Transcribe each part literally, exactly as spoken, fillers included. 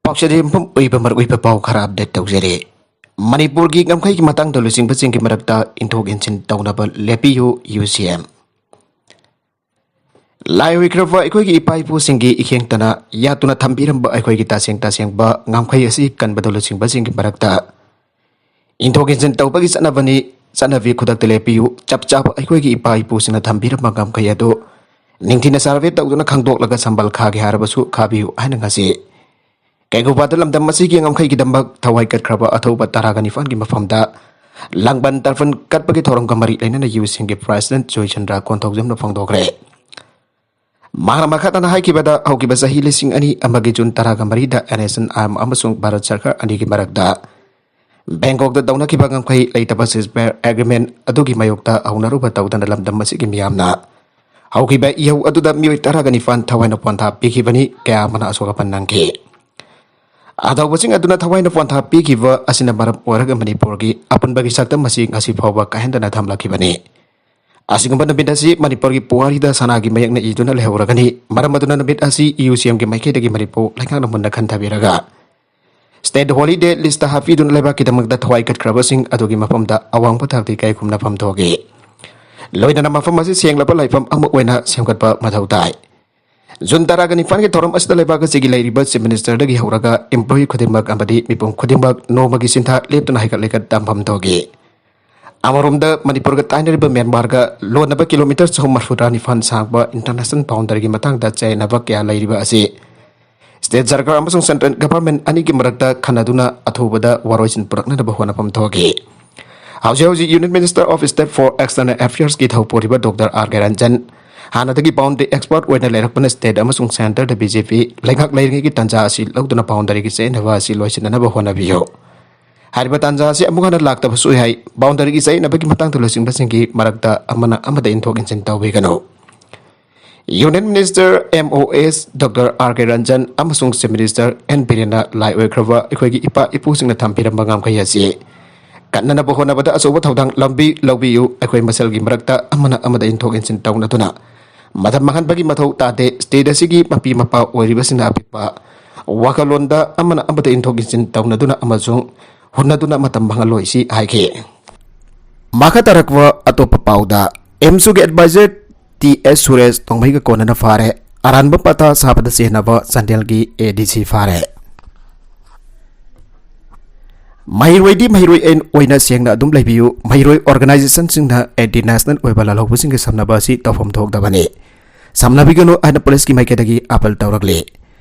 ꯄꯥꯎꯆꯦ ꯌꯨꯝꯐꯝ ꯑꯣꯏꯕ ꯃꯔꯨꯑꯣꯏꯕ ꯄꯥꯎ ꯈꯔ ꯑꯞꯗꯦꯠ ꯇꯧꯖꯔꯤ꯫ ꯃꯅꯤꯄꯨꯔꯒꯤ ꯉꯝꯈꯩꯒꯤ ꯃꯇꯥꯡꯗ ꯂꯨꯆꯤꯡꯕꯁꯤꯡꯒꯤ ꯃꯔꯛꯇ ꯏꯟꯊꯣꯛ ꯏꯟꯁꯤꯟ ꯇꯧꯅꯕ ꯂꯦꯞꯄꯤꯌꯨ, ꯌꯨ ꯁꯤ ꯑꯦꯝ꯫ ꯂꯥꯏ ꯑꯣꯏꯈ꯭ꯔꯕ ꯑꯩꯈꯣꯏꯒꯤ ꯏꯄꯥ ꯏꯄꯨꯁꯤꯡꯒꯤ ꯏꯈꯦꯡꯇꯅ ꯌꯥꯠꯇꯨꯅ ꯊꯝꯕꯤꯔꯝꯕ ꯑꯩꯈꯣꯏꯒꯤ ꯇꯁꯦꯡ ꯇꯁꯦꯡꯕ ꯉꯝꯈꯩ ꯑꯁꯤ ꯀꯟꯕꯗ ꯂꯨꯆꯤꯡꯕꯁꯤꯡꯒꯤ ꯃꯔꯛꯇ ꯏꯟꯊꯣꯛ ꯏꯟꯁꯤꯟ ꯇꯧꯕꯒꯤ ꯆꯠꯅꯕꯅꯤ꯫ ꯆꯠꯅꯕꯤ ꯈꯨꯗꯛꯇ ꯂꯦꯞꯄꯤꯌꯨ꯫ ꯆꯞ ꯆꯥꯕ ꯑꯩꯈꯣꯏꯒꯤ ꯏꯄꯥ ꯏꯄꯨꯁꯤꯡꯅ ꯊꯝꯕꯤꯔꯝꯕ ꯉꯝꯈꯩ ꯑꯗꯨ ꯅꯤꯡꯊꯤꯅ ꯁꯔꯚꯦ ꯇꯧꯗꯨꯅ ꯈꯪꯗꯣꯛꯂꯒ ꯁꯝꯕꯜ ꯈꯥꯒꯦ ꯍꯥꯏꯔꯕꯁꯨ ꯈꯥꯕꯤꯌꯨ ꯍꯥꯏꯅ ꯉꯁꯤ ꯀꯩꯒꯨꯕꯥꯗ ꯂꯝꯗꯝ ꯑꯁꯤꯒꯤ ꯉꯝꯈꯩꯒꯤꯗꯃꯛ ꯊꯋꯥꯏ ꯀꯠꯈ꯭ꯔꯕ ꯑꯊꯧꯕ ꯇꯔꯥꯒ ꯅꯤꯄꯥꯟꯒꯤ ꯃꯐꯝꯗ ꯂꯥꯡꯕꯟ ꯇꯔꯄꯟ ꯀꯠꯄꯒꯤ ꯊꯧꯔꯝꯒ ꯃꯔꯤ ꯂꯩꯅꯅ ꯌꯨ ꯁꯤ ꯑꯦꯝꯒꯤ ꯄ꯭ꯔꯁꯤꯗꯦꯟꯠ ꯖꯣꯏꯆꯟꯗ꯭ꯔ ꯀꯣꯟꯊꯧꯖꯝꯅ ꯐꯣꯡꯗꯣꯛꯈ꯭ꯔꯦ꯫ ꯃꯍꯥꯛꯅ ꯃꯈꯥ ꯇꯥꯅ ꯍꯥꯏꯈꯤꯕꯗ, ꯍꯧꯈꯤꯕ ꯆꯍꯤ ꯂꯤꯁꯤꯡ ꯑꯅꯤ ꯑꯃꯒꯤ ꯖꯨꯟ ꯇꯔꯥꯒ ꯃꯔꯤꯗ N S N I M ꯑꯃꯁꯨꯡ ꯚꯥꯔꯠ ꯁꯔꯀꯥꯔ ꯑꯅꯤꯒꯤ ꯃꯔꯛꯇ ꯕꯦꯡꯀꯣꯛꯇ ꯇꯧꯅꯈꯤꯕ ꯉꯝꯈꯩ ꯂꯩꯇꯕ ꯁꯤꯁꯐꯥꯌꯔ ꯑꯦꯒ꯭ꯔꯤꯃꯦꯟ ꯑꯗꯨꯒꯤ ꯃꯥꯌꯣꯛꯇ ꯍꯧꯅꯔꯨꯕ ꯇꯧꯗꯅ ꯂꯝꯗꯝ ꯑꯁꯤꯒꯤ ꯃꯤꯌꯥꯝꯅ ꯍꯧꯈꯤꯕ ꯏꯍꯧ ꯑꯗꯨꯗ ꯃꯤꯑꯣꯏ ꯇꯔꯥꯒ ꯅꯤꯄꯥꯟ ꯊꯋꯥꯏꯅ ꯄꯣꯟꯊꯥ ꯄꯤꯈꯤꯕꯅꯤ, ꯀꯌꯥ ꯑꯃꯅ ꯑꯁꯣꯛ ꯑꯄꯟ ꯅꯪꯈꯤ꯫ ꯑꯊꯧꯕꯁꯤꯡ ꯑꯗꯨꯅ ꯊꯋꯥꯏꯅ ꯄꯣꯟꯊꯥ ꯄꯤꯈꯤꯕ ꯑꯁꯤꯅ ꯃꯔꯝ ꯑꯣꯏꯔꯒ ꯃꯅꯤꯄꯨꯔꯒꯤ ꯑꯄꯨꯟꯕꯒꯤ ꯁꯛꯇꯝ ꯑꯁꯤ ꯉꯁꯤ ꯐꯥꯎꯕ ꯀꯥꯏꯍꯟꯗꯅ ꯊꯝꯂꯛꯈꯤꯕꯅꯤ꯫ ꯑꯁꯤꯒꯨꯝꯕ ꯅꯨꯃꯤꯠ ꯑꯁꯤ ꯃꯅꯤꯄꯨꯔꯒꯤ ꯄꯨꯋꯥꯔꯤꯗ ꯁꯅꯥꯒꯤ ꯃꯌꯦꯛꯅ ꯏꯗꯨꯅ ꯂꯩꯍꯧꯔꯒꯅꯤ꯫ ꯃꯔꯝ ꯑꯗꯨꯅ ꯅꯨꯃꯤꯠ ꯑꯁꯤ ꯌꯨ ꯁꯤ ꯑꯦꯝꯒꯤ ꯃꯥꯏꯀꯩꯗꯒꯤ ꯃꯅꯤꯄꯨꯔ ꯂꯩꯉꯥꯛꯅ ꯃꯨꯟꯅ ꯈꯟꯊꯕꯤꯔꯒ ꯁ꯭ꯇꯦꯠ ꯍꯣꯂꯤꯗꯦ ꯂꯤꯁꯇ ꯍꯥꯞꯄꯤꯗꯨꯅ ꯂꯩꯕꯥꯛꯀꯤꯗꯃꯛꯇ ꯊꯋꯥꯏ ꯀꯠꯈ꯭ꯔꯕꯁꯤꯡ ꯑꯗꯨꯒꯤ ꯃꯐꯝꯗ ꯑꯋꯥꯡꯕ ꯊꯥꯛꯇ ꯏꯀꯥꯏ ꯈꯨꯝꯅꯐꯝ ꯊꯣꯛꯏ꯫ ꯂꯣꯏꯅꯅ ꯃꯐꯝ ꯑꯁꯤ ꯁꯦꯡꯂꯕ ꯂꯩꯐꯝ ꯑꯃ ꯑꯣꯏꯅ ꯁꯦꯝꯒꯠꯄ ꯃꯊꯧ ꯇꯥꯏ꯫ ꯖꯨꯟ ꯇꯔꯥꯒ ꯅꯤꯄꯥꯟꯒꯤ ꯊꯧꯔꯝ ꯑꯁꯤꯗ ꯂꯩꯕꯥꯛ ꯑꯁꯤꯒꯤ ꯂꯩꯔꯤꯕ ꯆꯤꯐ ꯃꯤꯅꯤꯁꯇꯔꯗꯒꯤ ꯍꯧꯔꯒ ꯏꯝꯄ꯭ꯂꯣꯌꯤ ꯈꯨꯗꯤꯡꯃꯛ ꯑꯃꯗꯤ ꯃꯤꯄꯨꯝ ꯈꯨꯗꯤꯡꯃꯛ ꯅꯣꯡꯃꯒꯤ ꯁꯤꯟꯊꯥ ꯂꯦꯞꯇꯅ ꯍꯩꯒꯠ ꯂꯩꯒꯠ ꯇꯝꯐꯝ ꯊꯣꯛꯏ꯫ ꯑꯃꯔꯣꯝꯗ ꯃꯅꯤꯄꯨꯔꯒ ꯇꯥꯏꯅꯔꯤꯕ ꯃ꯭ꯌꯥꯟꯃꯥꯔꯒ ꯂꯣꯟꯅꯕ ꯀꯤꯂꯣꯃꯤꯇꯔ ꯆꯍꯨꯝ ꯃꯔꯤꯐꯨꯇꯔꯥ ꯅꯤꯄꯥꯟ ꯁꯥꯡꯕ ꯏꯟꯇꯔꯅꯦꯁꯅꯦꯜ ꯕꯥꯎꯟꯗꯔꯤꯒꯤ ꯃꯇꯥꯡꯗ ꯆꯌꯦꯠꯅꯕ ꯀꯌꯥ ꯂꯩꯔꯤꯕ ꯑꯁꯤ ꯁ꯭ꯇꯦꯠ ꯁꯔꯀꯥꯔ ꯑꯃꯁꯨꯡ ꯁꯦꯟꯇ꯭ꯔꯦꯜ ꯒꯚꯔꯟꯃꯦꯟꯠ ꯑꯅꯤꯒꯤ ꯃꯔꯛꯇ ꯈꯟꯅꯗꯨꯅ ꯑꯊꯨꯕꯗ ꯋꯥꯔꯣꯏꯁꯤꯟ ꯄꯨꯔꯛꯅꯅꯕ ꯍꯣꯠꯅꯐꯝ ꯊꯣꯛꯈꯤ꯫ ꯍꯧꯖꯤꯛ ꯍꯧꯖꯤꯛ Union Minister of State for External Affairsꯀꯤ ꯊꯧ ꯄꯨꯔꯤꯕ ꯗꯣꯛꯇꯔ ꯑꯥꯔ ꯀꯦ ꯔꯟꯖꯟ, ꯍꯥꯟꯅꯗꯒꯤ ꯕꯥꯎꯟꯗꯔꯤ ꯑꯦꯛꯁꯄꯔꯠ ꯑꯣꯏꯅ ꯂꯩꯔꯛꯄꯅ, ꯁ꯭ꯇꯦꯠ ꯑꯃꯁꯨꯡ ꯁꯦꯟꯇꯔꯗ ꯕꯤ ꯖꯦ ꯄꯤ ꯂꯩꯉꯥꯛ ꯂꯩꯔꯤꯉꯩꯒꯤ ꯇꯥꯟꯖꯥ ꯑꯁꯤ ꯂꯧꯗꯨꯅ ꯕꯥꯎꯟꯗꯔꯤꯒꯤ ꯆꯌꯦꯠꯅꯕ ꯑꯁꯤ ꯂꯣꯏꯁꯤꯟꯅꯅꯕ ꯍꯣꯠꯅꯕꯤꯌꯨ꯫ ꯍꯥꯏꯔꯤꯕ ꯇꯥꯟꯖꯥ ꯑꯁꯤ ꯑꯃꯨꯛ ꯍꯟꯅ ꯂꯥꯛꯇꯕꯁꯨ ꯌꯥꯏ꯫ ꯕꯥꯎꯟꯗꯔꯤꯒꯤ ꯆꯌꯦꯠꯅꯕꯒꯤ ꯃꯇꯥꯡꯗ ꯂꯨꯆꯤꯡꯕꯁꯤꯡꯒꯤ ꯃꯔꯛꯇ ꯑꯃꯅ ꯑꯃꯗ ꯏꯟꯊꯣꯛ ꯏꯟꯁꯤꯟ ꯇꯧꯕꯤꯒꯅꯨ꯫ Union Minister M O S doctor R K Ranjan ꯑꯃꯁꯨꯡ Chief Minister ꯑꯦꯟ ꯕꯤꯔꯦꯟꯅ ꯂꯥꯏ ꯑꯣꯏꯈ꯭ꯔꯕ ꯑꯩꯈꯣꯏꯒꯤ ꯏꯄꯥ ꯏꯄꯨꯁꯤꯡꯅ ꯊꯝꯕꯤꯔꯝꯕ ꯉꯝꯈꯩ ꯑꯁꯤ ꯀꯟꯅꯅꯕ ꯍꯣꯠꯅꯕꯗ ꯑꯆꯧꯕ ꯊꯧꯗꯥꯡ ꯂꯝꯕꯤ ꯂꯧꯕꯤꯌꯨ꯫ ꯑꯩꯈꯣꯏ ꯃꯁꯦꯜꯒꯤ ꯃꯔꯛꯇ ꯑꯃꯅ ꯑꯃꯗ ꯏꯟꯊꯣꯛ ꯏꯟꯁꯤꯟ ꯇꯧꯅꯗꯨꯅ ꯃꯇꯝ ꯃꯥꯡꯍꯟꯕꯒꯤ ꯃꯊꯧ ꯇꯥꯗꯦ꯫ ꯁ꯭ꯇꯦꯠ ꯑꯁꯤꯒꯤ ꯃꯄꯤ ꯃꯄꯥ ꯑꯣꯏꯔꯤꯕꯁꯤꯡꯅ ꯑꯄꯤꯛꯄ ꯋꯥꯈꯜꯂꯣꯟꯗ ꯑꯃꯅ ꯑꯃꯗ ꯏꯟꯊꯣꯛ ꯏꯟꯁꯤꯟ ꯇꯧꯅꯗꯨꯅ ꯑꯃꯁꯨꯡ ꯍꯨꯟꯅꯗꯨꯅ ꯃꯇꯝ ꯃꯥꯡꯍꯜꯂꯣꯏꯁꯤ ꯍꯥꯏꯈꯤ꯫ ꯃꯈꯥ ꯇꯥꯔꯛꯄ ꯑꯇꯣꯞꯄ ꯄꯥꯎꯗ, ꯑꯦꯝꯁꯨꯒꯤ ꯑꯦꯗꯚꯥꯏꯖꯔ ꯇꯤ ꯑꯦꯁ ꯁꯨꯔꯦꯁ ꯅꯣꯡꯃꯩꯒ ꯀꯣꯟꯅꯅ ꯐꯥꯔꯦ꯫ ꯑꯔꯥꯟꯕ ꯄꯇꯥ ꯁꯥꯕꯗ ꯆꯦꯟꯅꯕ ꯆꯥꯟꯗꯦꯜꯒꯤ ꯑꯦ ꯗꯤ ꯁꯤ ꯐꯥꯔꯦ꯫ ꯃꯍꯩꯔꯣꯏꯗꯤ ꯃꯍꯩꯔꯣꯏ ꯑꯣꯏꯅ ꯁꯦꯡꯅ ꯑꯗꯨꯝ ꯂꯩꯕꯤꯌꯨ꯫ ꯃꯍꯩꯔꯣꯏ ꯑꯣꯔꯒꯅꯥꯏꯖꯦꯁꯟꯁꯤꯡꯅ ꯑꯦꯟꯇꯤ ꯅꯦꯁꯅꯦꯜ ꯑꯣꯏꯕ ꯂꯥꯜꯍꯧꯕꯁꯤꯡꯒꯤ ꯁꯝꯅꯕ ꯑꯁꯤ ꯇꯧꯐꯝ ꯊꯣꯛꯇꯕꯅꯤ꯫ ꯁꯝꯅꯕꯤꯒꯅꯨ ꯍꯥꯏꯅ ꯄꯨꯂꯤꯁꯀꯤ ꯃꯥꯏꯀꯩꯗꯒꯤ ꯑꯥꯄꯤꯜ ꯇꯧꯔꯛꯂꯤ꯫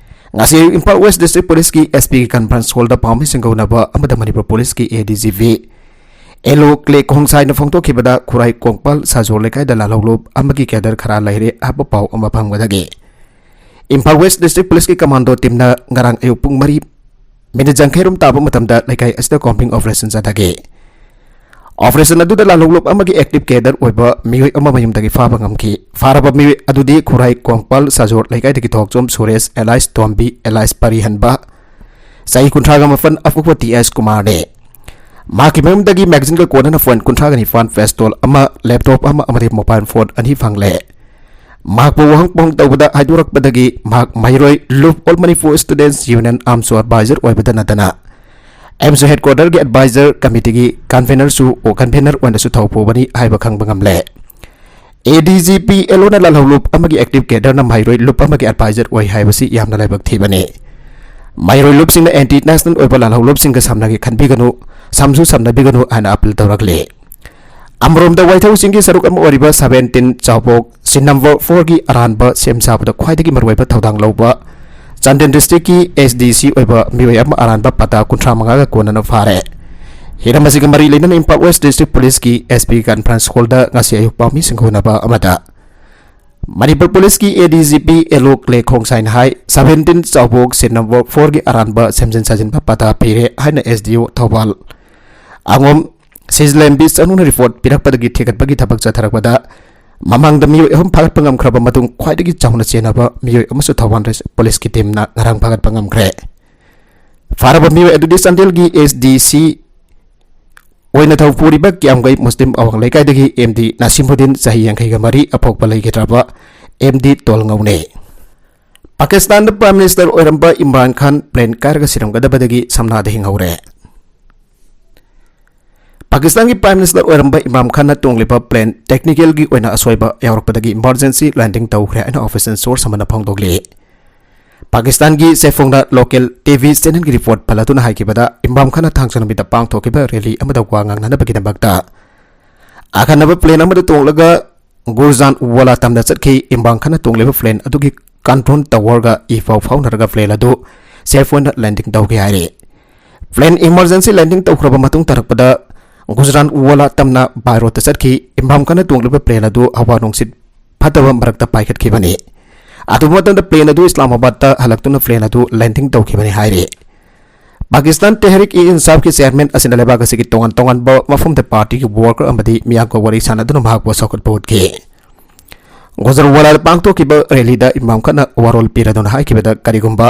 ꯉꯁꯤ ꯑꯌꯨꯛ ꯏꯝꯐꯥꯜ ꯋꯦꯁ ꯗꯤꯁꯇ꯭ꯔꯤꯛ ꯄꯨꯂꯤꯁꯀꯤ ꯑꯦꯁ ꯄꯤꯒꯤ ꯀꯟꯐꯔꯦꯟꯁ ꯍꯣꯜꯗ ꯄꯥꯎꯃꯤꯁꯤꯡꯒ ꯎꯅꯕ ꯑꯃꯗ ꯃꯅꯤꯄꯨꯔ ꯄꯨꯂꯤꯁꯀꯤ ꯑꯦ ꯗꯤ ꯖꯤ ꯄꯤ ꯑꯦꯜ ꯑꯣ ꯀ꯭ꯂꯦ ꯈꯣꯡꯁꯥꯏꯅ ꯐꯣꯡꯗꯣꯛꯈꯤꯕꯗ, ꯈꯨꯔꯥꯏ ꯀꯣꯡꯄꯥꯜ ꯁꯥꯖꯣꯔ ꯂꯩꯀꯥꯏꯗ ꯂꯥꯜꯍꯧꯂꯨꯞ ꯑꯃꯒꯤ ꯀꯦꯗꯔ ꯈꯔ ꯂꯩꯔꯦ ꯍꯥꯏꯕ ꯄꯥꯎ ꯑꯃ ꯐꯪꯕꯗꯒꯤ ꯏꯝꯐꯥꯜ ꯋꯦꯁ ꯗꯤꯁꯇ꯭ꯔꯤꯛ ꯄꯨꯂꯤꯁꯀꯤ ꯀꯃꯥꯟꯗꯣ ꯇꯤꯝꯅ ꯉꯔꯥꯡ ꯑꯌꯨꯛ ꯄꯨꯡ ꯃꯔꯤ ꯃꯤꯅꯤꯠ ꯌꯥꯡꯈꯩꯔꯣꯝ ꯇꯥꯕ ꯃꯇꯝꯗ ꯂꯩꯀꯥꯏ ꯑꯁꯤꯗ ꯀꯣꯝꯕꯤꯡ ꯑꯣꯄꯔꯦꯁꯟ ꯆꯠꯊꯈꯤ꯫ ꯑꯣꯄꯔꯦꯁꯟ ꯑꯗꯨꯗ ꯂꯥꯜꯍꯧꯂꯨꯞ ꯑꯃꯒꯤ ꯑꯦꯛꯇꯤꯚ ꯀꯦꯗꯔ ꯑꯣꯏꯕ ꯃꯤꯑꯣꯏ ꯑꯃ ꯃꯌꯨꯝꯗꯒꯤ ꯐꯥꯕ ꯉꯝꯈꯤ꯫ ꯐꯥꯔꯕ ꯃꯤꯑꯣꯏ ꯑꯗꯨꯗꯤ ꯈꯨꯔꯥꯏ ꯀꯣꯡꯄꯥꯜ ꯁꯥꯖꯣꯔ ꯂꯩꯀꯥꯏꯗꯒꯤ ꯊꯣꯛꯆꯣꯝ ꯁꯨꯔꯦꯁ ꯑꯦꯂꯥꯏꯁ ꯇꯣꯝꯕꯤ ꯑꯦꯂꯥꯏꯁ ꯄꯔꯤꯍꯟꯕ, ꯆꯍꯤ ꯀꯨꯟꯊ꯭ꯔꯥꯒ ꯃꯥꯄꯟ, ꯑꯄꯣꯛꯄ ꯇꯤ ꯑꯦꯁ ꯀꯨꯃꯥꯔꯅꯤ꯫ ꯃꯍꯥꯛꯀꯤ ꯃꯌꯨꯝꯗꯒꯤ ꯃꯦꯒꯥꯖꯤꯟꯒ ꯀꯣꯟꯅꯅ ꯐꯣꯟ ꯀꯨꯟꯊ꯭ꯔꯥꯒ ꯅꯤꯄꯥꯟ, ꯄꯦꯁꯇꯣꯜ ꯑꯃ, ꯂꯦꯞꯇꯣꯞ ꯑꯃ ꯑꯃꯗꯤ ꯃꯣꯕꯥꯏꯜ ꯐꯣꯟ ꯑꯅꯤ ꯐꯪꯂꯦ꯫ ꯃꯍꯥꯛꯄꯨ ꯋꯥꯍꯪ ꯄꯥꯎꯍꯪ ꯇꯧꯕꯗ ꯍꯥꯏꯗꯣꯔꯛꯄꯗꯒꯤ, ꯃꯍꯥꯛ ꯃꯍꯩꯔꯣꯏ ꯂꯨꯞ ꯑꯣꯜ ꯃꯅꯤꯄꯨꯔ ꯁ꯭ꯇꯨꯗꯦꯟꯠꯁ ꯌꯨꯅꯤꯌꯟ ꯑꯥꯝꯁꯨ ꯑꯦꯗꯚꯥꯏꯖꯔ ꯑꯣꯏꯕꯗ ꯅꯠꯇꯅ ꯑꯦꯝꯁꯨ ꯍꯦꯗꯀ꯭ꯋꯥꯇꯔꯒꯤ ꯑꯦꯗꯚꯥꯏꯖꯔ ꯀꯃꯤꯇꯤꯒꯤ ꯀꯟꯚꯦꯅꯔꯁꯨ, ꯀꯟꯚꯦꯅꯔ ꯑꯣꯏꯅꯁꯨ ꯊꯧ ꯄꯨꯕꯅꯤ ꯍꯥꯏꯕ ꯈꯪꯕ ꯉꯝꯂꯦ꯫ ꯑꯦ ꯗꯤ ꯖꯤ ꯄꯤ ꯑꯦꯜ ꯑꯣꯅ ꯂꯥꯜꯍꯧꯂꯨꯞ ꯑꯃꯒꯤ ꯑꯦꯛꯇꯤꯚ ꯀꯦꯗꯔꯅ ꯃꯍꯩꯔꯣꯏ ꯂꯨꯞ ꯑꯃꯒꯤ ꯑꯦꯗꯚꯥꯏꯖꯔ ꯑꯣꯏ ꯍꯥꯏꯕꯁꯤ ꯌꯥꯝꯅ ꯂꯥꯏꯕꯛ ꯊꯤꯕꯅꯤ꯫ ꯃꯍꯩꯔꯣꯏ ꯂꯨꯞꯁꯤꯡꯅ ꯑꯦꯟꯇꯤ ꯅꯦꯁꯅꯦꯜ ꯑꯣꯏꯕ ꯂꯥꯜꯍꯧꯂꯨꯞꯁꯤꯡꯒ ꯁꯝꯅꯒꯦ ꯈꯟꯕꯤꯒꯅꯨ, ꯁꯝꯁꯨ ꯁꯝꯅꯕꯤꯒꯅꯨ ꯍꯥꯏꯅ ꯑꯥꯄꯤꯜ ꯇꯧꯔꯛꯂꯤ꯫ ꯑꯃꯔꯣꯝꯗ ꯋꯥꯏꯊꯧ ꯆꯤꯡꯒꯤ ꯁꯔꯨꯛ ꯑꯃ ꯑꯣꯏꯔꯤꯕ ꯁꯚꯦꯟꯇꯤꯟ ꯆꯥꯎꯄꯣꯛ ꯁꯤꯟ ꯅꯝꯕꯔ ꯐꯣꯔꯒꯤ ꯑꯔꯥꯟꯕ ꯁꯦꯝ ꯁꯥꯕꯗ ꯈ꯭ꯋꯥꯏꯗꯒꯤ ꯃꯔꯨꯑꯣꯏꯕ ꯊꯧꯗꯥꯡ ꯂꯧꯕ ꯆꯥꯟꯗꯦꯜ ꯗꯤꯁꯇ꯭ꯔꯤꯛꯀꯤ ꯑꯦꯁ ꯗꯤ ꯁꯤ ꯑꯣꯏꯕ ꯃꯤꯑꯣꯏ ꯑꯃ ꯑꯔꯥꯟꯕ ꯄꯇꯥ ꯀꯨꯟꯊ꯭ꯔꯥ ꯃꯉꯥꯒ ꯀꯣꯟꯅꯅ ꯐꯥꯔꯦ꯫ ꯍꯤꯔꯝ ꯑꯁꯤꯒ ꯃꯔꯤ ꯂꯩꯅꯅ ꯏꯝꯐꯥꯜ ꯋꯦꯁ ꯗꯤꯁꯇ꯭ꯔꯤꯛ ꯄꯨꯂꯤꯁꯀꯤ ꯑꯦꯁ ꯄꯤ ꯀꯟꯐꯔꯦꯟꯁ ꯍꯣꯜꯗ ꯉꯁꯤ ꯑꯌꯨꯛ ꯄꯥꯎꯃꯤꯁꯤꯡꯒ ꯎꯅꯕ ꯑꯃꯗ ꯃꯅꯤꯄꯨꯔ ꯄꯨꯂꯤꯁꯀꯤ ꯑꯦ ꯗꯤ ꯖꯤ ꯄꯤ ꯑꯦꯜ ꯑꯣ ꯀ꯭ꯂꯦ ꯈꯣꯡꯁꯥꯏꯅ ꯍꯥꯏ, ꯁꯚꯦꯟꯇꯤꯟ ꯆꯥꯎꯄꯣꯛ ꯁꯤꯟ ꯅꯝꯕꯔ ꯐꯣꯔꯒꯤ ꯑꯔꯥꯟꯕ ꯁꯦꯝꯖꯤꯟ ꯁꯥꯖꯤꯟꯕ ꯄꯇꯥ ꯄꯤꯔꯦ ꯍꯥꯏꯅ ꯑꯦꯁ ꯗꯤ ꯑꯣ ꯊꯧꯕꯥꯜ ꯑꯉꯣꯝ ꯁꯤꯖꯂꯦꯝꯕꯤ ꯆꯅꯨꯅ ꯔꯤꯄꯣꯔꯠ ꯄꯤꯔꯛꯄꯗꯒꯤ ꯊꯤꯒꯠꯄꯒꯤ ꯊꯕꯛ ꯆꯠꯊꯔꯛꯄꯗ ꯃꯃꯥꯡꯗ ꯃꯤꯑꯣꯏ ꯑꯍꯨꯝ ꯐꯥꯒꯠꯄ ꯉꯝꯈ꯭ꯔꯕ ꯃꯇꯨꯡ ꯈ꯭ꯋꯥꯏꯗꯒꯤ ꯆꯥꯎꯅ ꯆꯦꯟꯅꯕ ꯃꯤꯑꯣꯏ ꯑꯃꯁꯨ ꯊꯧꯕꯥꯜ ꯄꯨꯂꯤꯁꯀꯤ ꯇꯤꯝꯅ ꯉꯔꯥꯡ ꯐꯥꯒꯠꯄ ꯉꯝꯈ꯭ꯔꯦ꯫ ꯐꯥꯔꯕ ꯃꯤꯑꯣꯏ ꯑꯗꯨꯗꯤ ꯆꯥꯟꯗꯦꯜꯒꯤ ꯑꯦꯁ ꯗꯤ ꯁꯤ ꯑꯣꯏꯅ ꯊꯧ ꯄꯨꯔꯤꯕ ꯀꯤꯌꯥꯝꯒꯩ ꯃꯨꯁꯂꯤꯝ ꯑꯋꯥꯡ ꯂꯩꯀꯥꯏꯗꯒꯤ ꯑꯦꯝ ꯗꯤ ꯅꯥꯁꯤꯃꯨꯗꯤꯟ, ꯆꯍꯤ ꯌꯥꯡꯈꯩꯒ ꯃꯔꯤ, ꯑꯄꯣꯛꯄ ꯂꯩꯈꯤꯗ꯭ꯔꯕ ꯑꯦꯝ ꯗꯤ ꯇꯣꯜꯉꯧꯅꯦ꯫ ꯄꯥꯀꯤꯁꯇꯥꯟꯗ Prime Minister ꯑꯣꯏꯔꯝꯕ ꯏꯝꯔꯥꯟ ꯈꯥꯟ plane ꯀꯥꯏꯔꯒ ꯁꯤꯔꯝꯒꯗꯕꯗꯒꯤ ꯁꯝꯅꯥꯗ ꯍꯤꯡꯍꯧꯔꯦ꯫ ꯄꯥꯀꯤꯁꯇꯥꯟꯒꯤ Prime Minister ꯑꯣꯏꯔꯝꯕ ꯏꯝꯔꯥꯟ ꯈꯥꯟꯅ ꯇꯣꯡꯂꯤꯕ plane technicalꯒꯤ ꯑꯣꯏꯅ ꯑꯁꯣꯏꯕ ꯌꯥꯎꯔꯛꯄꯗꯒꯤ emergency landing ꯇꯧꯈ꯭ꯔꯦ ꯍꯥꯏꯅ official source ꯑꯃꯅ ꯐꯣꯡꯗꯣꯛꯂꯤ꯫ ꯄꯥꯀꯤꯁꯇꯥꯟꯒꯤ ꯁꯦꯐꯣꯡꯅ local TV channelꯒꯤ report ꯄꯜꯂꯗꯨꯅ ꯍꯥꯏꯈꯤꯕꯗ, ꯏꯝꯔꯥꯟ ꯈꯥꯟꯅ ꯊꯥꯡꯖ ꯅꯨꯃꯤꯠꯇ ꯄꯥꯡꯊꯣꯛꯈꯤꯕ rally ꯑꯃꯗ ꯋꯥ ꯉꯥꯡꯅꯅꯕꯒꯤꯗꯃꯛꯇ ꯑꯈꯟꯅꯕ plane ꯑꯃꯗ ꯇꯣꯡꯂꯒ ꯒꯨꯔꯖꯥꯟ ꯋꯥꯂꯥ ꯇꯝꯅ ꯆꯠꯈꯤ꯫ ꯏꯝꯔꯥꯟ ꯈꯥꯟꯅ ꯇꯣꯡꯂꯤꯕ plane ꯑꯗꯨꯒꯤ control towerꯒ ꯏ ꯄꯥꯎ ꯐꯥꯎꯅꯔꯒ plane ꯑꯗꯨ safe ꯑꯣꯏꯅ landing ꯇꯧꯈꯤ ꯍꯥꯏꯔꯤ꯫ Plane emergency landing ꯇꯧꯈ꯭ꯔꯕ ꯃꯇꯨꯡ ꯇꯥꯔꯛꯄꯗ ꯒꯨꯖꯔꯥꯟ ꯋꯥꯂꯥ ꯇꯝꯅ by roadꯇ ꯆꯠꯈꯤ꯫ ꯏꯝꯔꯥꯟ ꯈꯥꯟꯅ ꯇꯣꯡꯂꯤꯕ plane ꯑꯗꯨ ꯍꯋꯥ ꯅꯨꯡꯁꯤꯠ ꯐꯠꯇꯕ ꯃꯔꯛꯇ ꯄꯥꯏꯈꯠꯈꯤꯕꯅꯤ꯫ ꯑꯗꯨ ꯃꯇꯝꯗ plane ꯑꯗꯨ ꯏꯁꯂꯥꯃꯥꯕꯥꯗꯇ ꯍꯜꯂꯛꯇꯨꯅ plane ꯑꯗꯨ landing ꯇꯧꯈꯤꯕꯅꯤ ꯍꯥꯏꯔꯤ꯫ ꯄꯥꯀꯤꯁꯇꯥꯟ ꯇꯦꯍꯔꯤꯛ-ꯏ-ꯏꯟꯁꯥꯐꯀꯤ chairman ꯑꯁꯤꯅ ꯂꯩꯕꯥꯛ ꯑꯁꯤꯒꯤ ꯇꯣꯉꯥꯟ ꯇꯣꯉꯥꯟꯕ ꯃꯐꯝꯗ partyꯒꯤ worker ꯑꯃꯗꯤ ꯃꯤꯌꯥꯝꯒ ꯋꯥꯔꯤ ꯁꯥꯟꯅꯗꯨꯅ ꯃꯍꯥꯛꯄꯨ ꯁꯧꯒꯠꯄ ꯎꯠꯈꯤ꯫ ꯒꯨꯖꯔꯥꯟꯋꯥꯂꯥꯗ ꯄꯥꯡꯊꯣꯛꯈꯤꯕ rallyꯗ ꯏꯝꯔꯥꯟ ꯈꯥꯟꯅ ꯋꯥꯔꯣꯜ ꯄꯤꯔꯗꯨꯅ ꯍꯥꯏꯈꯤꯕꯗ, ꯀꯔꯤꯒꯨꯝꯕ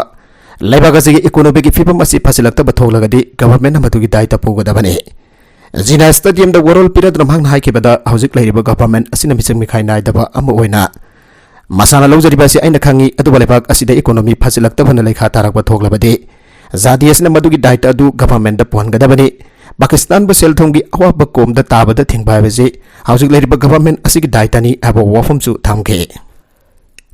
ꯂꯩꯕꯥꯛ ꯑꯁꯤꯒꯤ economyꯒꯤ ꯐꯤꯕꯝ ꯑꯁꯤ ꯐꯁꯤꯜꯂꯛꯇꯕ ꯊꯣꯛꯂꯒꯗꯤ governmentꯅ ꯃꯗꯨꯒꯤ ꯗꯥꯏꯇ ꯄꯨꯒꯗꯕꯅꯤ꯫ ꯖꯤꯅꯥ stadiumꯗ ꯋꯥꯔꯣꯜ ꯄꯤꯔꯗꯨꯅ ꯃꯍꯥꯛꯅ ꯍꯥꯏꯈꯤꯕꯗ, ꯍꯧꯖꯤꯛ ꯂꯩꯔꯤꯕ government ꯑꯁꯤꯅ ꯃꯤꯆꯪ ꯃꯤꯈꯥꯏ ꯅꯥꯏꯗꯕ ꯑꯃ ꯑꯣꯏꯅ ꯃꯁꯥꯅ ꯂꯧꯖꯔꯤꯕ ꯑꯁꯤ ꯑꯩꯅ ꯈꯪꯏ, ꯑꯗꯨꯕꯨ ꯂꯩꯕꯥꯛ ꯑꯁꯤꯗ economy ꯐꯁꯤꯜꯂꯛꯇꯕꯅ ꯂꯩꯈꯥ ꯇꯥꯔꯛꯄ ꯊꯣꯛꯂꯕꯗꯤ ꯖꯥꯇꯤ ꯑꯁꯤꯅ ꯃꯗꯨꯒꯤ ꯗꯥꯏꯇ ꯑꯗꯨ governmentꯗ ꯄꯨꯍꯟꯒꯗꯕꯅꯤ꯫ ꯄꯥꯀꯤꯁꯇꯥꯟꯕꯨ ꯁꯦꯜ ꯊꯨꯝꯒꯤ ꯑꯋꯥꯕ ꯀꯣꯝꯗ ꯇꯥꯕꯗ ꯊꯤꯡꯕ ꯍꯥꯏꯕꯁꯤ ꯍꯧꯖꯤꯛ ꯂꯩꯔꯤꯕ government ꯑꯁꯤꯒꯤ ꯗꯥꯏꯇꯅꯤ ꯍꯥꯏꯕ ꯋꯥꯐꯝꯁꯨ ꯊꯝꯈꯤ꯫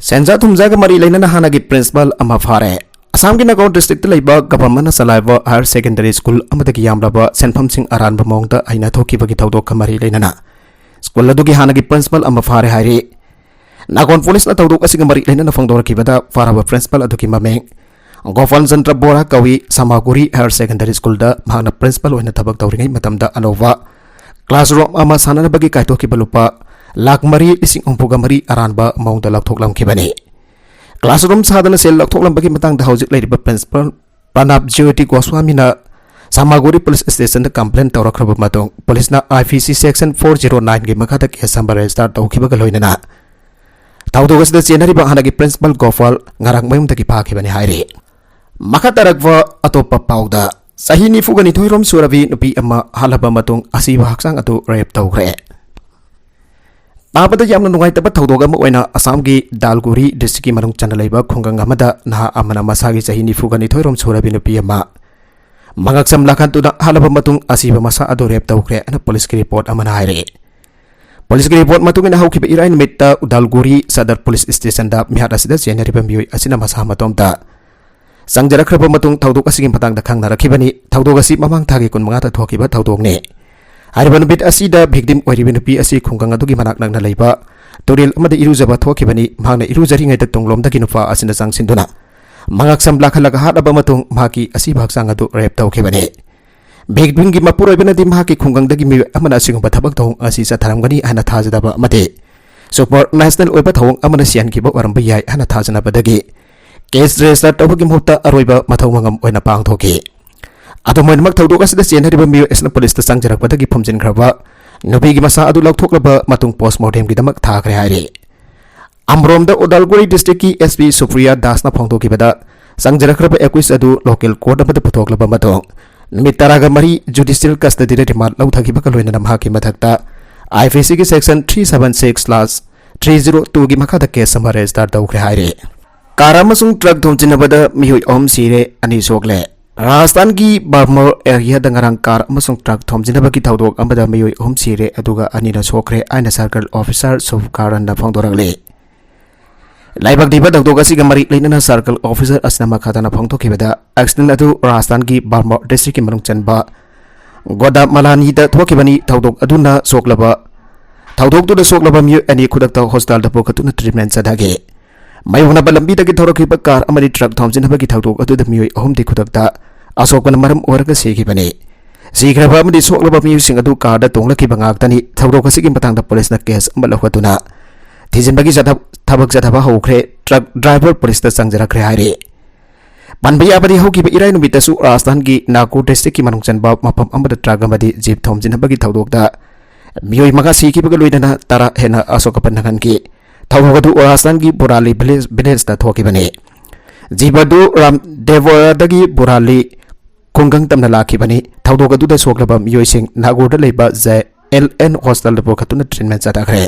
ꯁꯦꯟꯖꯥ ꯊꯨꯝꯖꯥꯒ ꯃꯔꯤ ꯂꯩꯅꯅ ꯍꯥꯟꯅꯒꯤ principal ꯑꯃ ꯐꯥꯔꯦ꯫ ꯑꯁꯥꯝꯒꯤ ꯅꯥꯒꯥꯎꯟ districtꯇ ꯂꯩꯕ governmentꯅ ꯆꯂꯥꯏꯕ higher secondary school ꯑꯃꯗꯒꯤ ꯌꯥꯝꯂꯕ ꯁꯦꯟꯐꯝꯁꯤꯡ ꯑꯔꯥꯟꯕ ꯃꯑꯣꯡꯗ ꯍꯩꯅ ꯊꯣꯛꯈꯤꯕꯒꯤ ꯊꯧꯗꯣꯛꯀ ꯃꯔꯤ ꯂꯩꯅꯅ school ꯑꯗꯨꯒꯤ ꯍꯥꯟꯅꯒꯤ principal ꯑꯃ ꯐꯥꯔꯦ ꯍꯥꯏꯔꯤ꯫ ꯅꯥꯒꯥꯎꯟ policeꯅ ꯊꯧꯗꯣꯛ ꯑꯁꯤꯒ ꯃꯔꯤ ꯂꯩꯅꯅ ꯐꯣꯡꯗꯣꯔꯛꯈꯤꯕꯗ, ꯐꯥꯔꯕ principal ꯑꯗꯨꯒꯤ ꯃꯃꯤꯡ ꯒꯣꯄꯥꯜ ꯆꯟꯗ꯭ꯔ ꯕꯣꯔꯥ ꯀꯧꯏ꯫ ꯁꯃꯥꯒꯨꯔꯤ higher secondary schoolꯗ ꯃꯍꯥꯛꯅ principal ꯑꯣꯏꯅ ꯊꯕꯛ ꯇꯧꯔꯤꯉꯩ ꯃꯇꯝꯗ ꯑꯅꯧꯕ classroom ꯑꯃ ꯁꯥꯅꯅꯕꯒꯤ ꯀꯥꯏꯊꯣꯛꯈꯤꯕ ꯂꯨꯄꯥ ꯂꯥꯈ ꯃꯔꯤ ꯂꯤꯁꯤꯡ ꯍꯨꯝꯐꯨꯒ ꯃꯔꯤ ꯑꯔꯥꯟꯕ ꯃꯑꯣꯡꯗ ꯂꯧꯊꯣꯛꯂꯝꯈꯤꯕꯅꯤ꯫ Classroom ꯁꯥꯗꯅ ꯁꯦꯜ ꯂꯧꯊꯣꯛꯂꯝꯕꯒꯤ ꯃꯇꯥꯡꯗ ꯍꯧꯖꯤꯛ ꯂꯩꯔꯤꯕ principal ꯄ꯭ꯔꯅꯥꯕ ꯖ꯭ꯌꯣꯇꯤ ꯒꯣꯁ꯭ꯋꯥꯃꯤꯅ ꯁꯃꯥꯒꯨꯔꯤ police stationꯗ complain ꯇꯧꯔꯛꯈ꯭ꯔꯕ ꯃꯇꯨꯡ, policeꯅ IPC section four zero nineꯒꯤ ꯃꯈꯥꯗ case ꯑꯃ register ꯇꯧꯈꯤꯕꯒ ꯂꯣꯏꯅꯅ ꯊꯧꯗꯣꯛ ꯑꯁꯤꯗ ꯆꯦꯟꯅꯔꯤꯕ ꯍꯥꯟꯅꯒꯤ principal ꯒꯣꯄꯥꯜ ꯉꯔꯥꯡ ꯃꯌꯨꯝꯗꯒꯤ ꯐꯥꯈꯤꯕꯅꯤ ꯍꯥꯏꯔꯤ꯫ ꯃꯈꯥ ꯇꯥꯔꯛꯄ ꯑꯇꯣꯞꯄ ꯄꯥꯎꯗ, ꯆꯍꯤ ꯅꯤꯐꯨꯒ ꯅꯤꯊꯣꯏ ꯔꯣꯝ ꯁꯨꯔꯕꯤ ꯅꯨꯄꯤ ꯑꯃ ꯍꯥꯠꯂꯕ ꯃꯇꯨꯡ ꯑꯁꯤꯕ ꯍꯛꯆꯥꯡ ꯑꯗꯨ rape ꯇꯧꯈ꯭ꯔꯦ꯫ ꯇꯥꯕꯗ ꯌꯥꯝꯅ ꯅꯨꯡꯉꯥꯏꯇꯕ ꯊꯧꯗꯣꯛ ꯑꯃ ꯑꯣꯏꯅ ꯑꯁꯥꯝꯒꯤ ꯗꯥꯜꯒꯨꯔꯤ district ꯀꯤ ꯃꯅꯨꯡ ꯆꯟꯅ ꯂꯩꯕ ꯈꯨꯡꯒꯪ ꯑꯃꯗ ꯅꯍꯥ ꯑꯃꯅ ꯃꯁꯥꯒꯤ ꯆꯍꯤ ꯅꯤꯐꯨꯒ ꯅꯤꯊꯣꯏ ꯔꯣꯝ ꯁꯨꯔꯕꯤ ꯅꯨꯄꯤ ꯑꯃ ꯃꯉꯛꯁꯝ ꯂꯥꯈꯟꯗꯨꯅ ꯍꯥꯠꯂꯕ ꯃꯇꯨꯡ ꯑꯁꯤꯕ ꯃꯁꯥ ꯑꯗꯨ rape ꯇꯧꯈ꯭ꯔꯦ ꯍꯥꯏꯅ ꯄꯨꯂꯤꯁꯀꯤ report ꯑꯃꯅ ꯍꯥꯏꯔꯛꯏ꯫ ꯄꯨꯂꯤꯁꯀꯤ report ꯃꯇꯨꯡ ꯏꯟꯅ ꯍꯧꯈꯤꯕ ꯏꯔꯥꯏ ꯅꯨꯃꯤꯠꯇ ꯎꯗꯥꯜꯒꯨꯔꯤ ꯁꯗꯔ ꯄꯨꯂꯤꯁ ꯁ꯭ꯇꯦꯁꯟꯗ ꯃꯤꯍꯥꯠ ꯑꯁꯤꯗ ꯆꯦꯟꯅꯔꯤꯕ ꯃꯤꯑꯣꯏ ꯑꯁꯤꯅ ꯃꯁꯥ ꯃꯇꯣꯝꯇ ꯆꯪꯖꯔꯛꯈ꯭ꯔꯕ ꯃꯇꯨꯡ ꯊꯧꯗꯣꯛ ꯑꯁꯤꯒꯤ ꯃꯇꯥꯡꯗ ꯈꯪꯅꯔꯛꯈꯤꯕꯅꯤ꯫ ꯊꯧꯗꯣꯛ ꯑꯁꯤ ꯃꯃꯥꯡ ꯊꯥꯒꯤ ꯀꯨꯟꯃꯉꯥꯗ ꯊꯣꯛꯈꯤꯕ ꯊꯧꯗꯣꯛꯅꯤ꯫ ꯍꯥꯏꯔꯤꯕ ꯅꯨꯃꯤꯠ ꯑꯁꯤꯗ victim ꯑꯣꯏꯔꯤꯕ ꯅꯨꯄꯤ ꯑꯁꯤ ꯈꯨꯡꯒꯪ ꯑꯗꯨꯒꯤ ꯃꯅꯥꯛ ꯅꯛꯅ ꯂꯩꯕ ꯇꯨꯔꯦꯜ ꯑꯃꯗ ꯏꯔꯨꯖꯕ ꯊꯣꯛꯈꯤꯕꯅꯤ꯫ ꯃꯍꯥꯛꯅ ꯏꯔꯨꯖꯔꯤꯉꯩꯗ ꯇꯨꯡꯂꯣꯝꯗꯒꯤ ꯅꯨꯄꯥ ꯑꯁꯤꯅ ꯆꯪꯁꯤꯟꯗꯨꯅ ꯃꯉꯛꯁꯝ ꯂꯥꯈꯠꯂꯒ ꯍꯥꯠꯂꯕ ꯃꯇꯨꯡ ꯃꯍꯥꯛꯀꯤ ꯑꯁꯤꯕ ꯍꯛꯆꯥꯡ ꯑꯗꯨ rape ꯇꯧꯈꯤꯕꯅꯤ꯫ Victim ꯒꯤ ꯃꯄꯨꯔꯣꯏꯕꯅꯗꯤ ꯃꯍꯥꯛꯀꯤ ꯈꯨꯡꯒꯪꯗꯒꯤ ꯃꯤꯑꯣꯏ ꯑꯃꯅ ꯑꯁꯤꯒꯨꯝꯕ ꯊꯕꯛ ꯊꯧꯑꯣꯡ ꯑꯁꯤ ꯆꯠꯊꯔꯝꯒꯅꯤ ꯍꯥꯏꯅ ꯊꯥꯖꯗꯕ ꯑꯃꯗꯤ supranational ꯑꯣꯏꯕ ꯊꯧꯑꯣꯡ ꯑꯃꯅ ꯁꯤꯍꯟꯈꯤꯕ ꯑꯣꯏꯔꯝꯕ ꯌꯥꯏ ꯍꯥꯏꯅ ꯊꯥꯖꯅꯕꯗꯒꯤ case register ꯇꯧꯕꯒꯤ ꯃꯍꯨꯠꯇ ꯑꯔꯣꯏꯕ ꯃꯊꯧ ꯃꯉꯝ ꯑꯣꯏꯅ ꯄꯥꯡꯊꯣꯛꯈꯤ꯫ ꯑꯗꯨꯝ ꯑꯣꯏꯅꯃꯛ, ꯊꯧꯗꯣꯛ ꯑꯁꯤꯗ ꯆꯦꯟꯅꯔꯤꯕ ꯃꯤꯑꯣꯏ ꯑꯁꯤꯅ ꯄꯨꯂꯤꯁꯇ ꯆꯪꯖꯔꯛꯄꯗꯒꯤ ꯐꯨꯝꯖꯤꯟꯈ꯭ꯔꯕ ꯅꯨꯄꯤꯒꯤ ꯃꯁꯥ ꯑꯗꯨ ꯂꯧꯊꯣꯛꯂꯕ ꯃꯇꯨꯡ post mortem ꯒꯤꯗꯃꯛ ꯊꯥꯈ꯭ꯔꯦ ꯍꯥꯏꯔꯤ꯫ ꯑꯃꯔꯣꯝꯗ, ꯎꯗꯥꯜꯒꯨꯔꯤ district ꯀꯤ SP ꯁꯨꯄ꯭ꯔꯤꯌꯥ ꯗꯥꯁꯅ ꯐꯣꯡꯗꯣꯛꯈꯤꯕꯗ, ꯆꯪꯖꯔꯛꯈ꯭ꯔꯕ accused ꯑꯗꯨ local court ꯑꯃꯗ ꯄꯨꯊꯣꯛꯂꯕ ꯃꯇꯨꯡ ꯅꯨꯃꯤꯠ ꯇꯔꯥꯒ ꯃꯔꯤ judicial custody ꯗ remand ꯂꯧꯊꯈꯤꯕꯒ ꯂꯣꯏꯅꯅ ꯃꯍꯥꯛꯀꯤ ꯃꯊꯛꯇ IPC ꯒꯤ section three seven six slash three zero two ꯒꯤ ꯃꯈꯥꯗ case ꯑꯃ register ꯇꯧꯈ꯭ꯔꯦ ꯍꯥꯏꯔꯤ꯫ Car ꯑꯃꯁꯨꯡ truck ꯊꯣꯝꯖꯤꯟꯅꯕꯗ ꯃꯤꯑꯣꯏ ꯑꯍꯨꯝ ꯁꯤꯔꯦ, ꯑꯅꯤ ꯁꯣꯛꯂꯦ꯫ ꯔꯥꯖꯁꯊꯥꯟꯒꯤ ꯕꯥꯔꯃꯣꯔ area ꯗ ꯉꯔꯥꯡ car ꯑꯃꯁꯨꯡ truck ꯊꯣꯝꯖꯤꯟꯅꯕꯒꯤ ꯊꯧꯗꯣꯛ ꯑꯃꯗ ꯃꯤꯑꯣꯏ ꯑꯍꯨꯝ ꯁꯤꯔꯦ, ꯑꯗꯨꯒ ꯑꯅꯤꯅ ꯁꯣꯛꯈ꯭ꯔꯦ ꯍꯥꯏꯅ circle officer ꯁꯨꯚ ꯀꯥꯔꯟꯅ ꯐꯣꯡꯗꯣꯔꯛꯂꯤ꯫ ꯂꯥꯏꯕꯛ ꯊꯤꯕ ꯊꯧꯗꯣꯛ ꯑꯁꯤꯒ ꯃꯔꯤ ꯂꯩꯅꯅ circle officer ꯑꯁꯤꯅ ꯃꯈꯥ ꯇꯥꯅ ꯐꯣꯡꯗꯣꯛꯈꯤꯕꯗ, accident ꯑꯗꯨ ꯔꯥꯖꯁꯊꯥꯟꯒꯤ ꯕꯥꯔꯃꯣꯔ district ꯀꯤ ꯃꯅꯨꯡ ꯆꯟꯕ ꯒꯣꯗꯥꯃꯂꯥꯅꯤꯗ ꯊꯣꯛꯈꯤꯕꯅꯤ꯫ ꯊꯧꯗꯣꯛ ꯑꯗꯨꯅ ꯁꯣꯛꯂꯕ, ꯊꯧꯗꯣꯛꯇꯨꯗ ꯁꯣꯛꯂꯕ ꯃꯤꯑꯣꯏ ꯑꯅꯤ ꯈꯨꯗꯛꯇ hospital ꯗ ꯄꯨꯈꯠꯇꯨꯅ treatment ꯆꯠꯊꯈꯤ꯫ ꯃꯥꯌꯣꯛꯅꯕ ꯂꯝꯕꯤꯗꯒꯤ ꯊꯧꯔꯛꯈꯤꯕ car ꯑꯃꯗꯤ truck ꯊꯣꯝꯖꯤꯟꯅꯕꯒꯤ ꯊꯧꯗꯣꯛ ꯑꯗꯨꯗ ꯃꯤꯑꯣꯏ ꯑꯍꯨꯝꯗꯤ ꯈꯨꯗꯛꯇ ꯑꯁꯣꯛꯄꯅ ꯃꯔꯝ ꯑꯣꯏꯔꯒ ꯁꯤꯈꯤꯕꯅꯤ꯫ ꯁꯤꯈ꯭ꯔꯕ ꯑꯃꯗꯤ ꯁꯣꯛꯂꯕ ꯃꯤꯑꯣꯏꯁꯤꯡ ꯑꯗꯨ car ꯗ ꯇꯣꯡꯂꯛꯈꯤꯕ ꯉꯥꯛꯇꯅꯤ꯫ ꯊꯧꯗꯣꯛ ꯑꯁꯤꯒꯤ ꯃꯇꯥꯡꯗ ꯄꯨꯂꯤꯁꯅ case ꯑꯃ ꯂꯧꯈꯠꯇꯨꯅ ꯊꯤꯖꯤꯟꯕꯒꯤ ꯆꯠꯊ-, ꯊꯕꯛ ꯆꯠꯊꯕ ꯍꯧꯈ꯭ꯔꯦ꯫ Truck driver ꯄꯨꯂꯤꯁꯇ ꯆꯪꯖꯔꯛꯈ꯭ꯔꯦ ꯍꯥꯏꯔꯤ꯫ ꯄꯟꯕ ꯌꯥꯕꯗꯤ, ꯍꯧꯈꯤꯕ ꯏꯔꯥꯏ ꯅꯨꯃꯤꯠꯇꯁꯨ ꯔꯥꯖꯁꯊꯥꯟꯒꯤ ꯅꯥꯒꯣꯔ district ꯀꯤ ꯃꯅꯨꯡ ꯆꯟꯕ ꯃꯐꯝ ꯑꯃꯗ truck ꯑꯃꯗꯤ jeep ꯊꯣꯝꯖꯤꯟꯅꯕꯒꯤ ꯊꯧꯗꯣꯛꯇ ꯃꯤꯑꯣꯏ ꯃꯉꯥ ꯁꯤꯈꯤꯕꯒ ꯂꯣꯏꯅꯅ ꯇꯔꯥ ꯍꯦꯟꯅ ꯑꯁꯣꯛ ꯑꯄꯟ ꯅꯪꯍꯟꯈꯤ꯫ ꯊꯧꯗꯣꯛ ꯑꯗꯨ ꯔꯥꯖꯁꯊꯥꯟꯒꯤ ꯕꯣꯔꯥꯂꯤ village, village ꯇ ꯊꯣꯛꯈꯤꯕꯅꯤ꯫ Jeep ꯑꯗꯨ ꯔꯥꯝꯗꯦꯕꯣꯔꯥꯗꯒꯤ ꯕꯣꯔꯥꯂꯤ ꯈꯨꯡꯒꯪ ꯇꯝꯅ ꯂꯥꯛꯈꯤꯕꯅꯤ꯫ ꯊꯧꯗꯣꯛ ꯑꯗꯨꯗ ꯁꯣꯛꯂꯕ ꯃꯤꯑꯣꯏꯁꯤꯡ ꯅꯥꯒꯣꯔꯗ ꯂꯩꯕ ꯖꯦ ꯑꯦꯜ ꯑꯦꯟ hospital ꯗ ꯄꯨꯈꯠꯇꯨꯅ treatment ꯆꯠꯊꯈ꯭ꯔꯦ꯫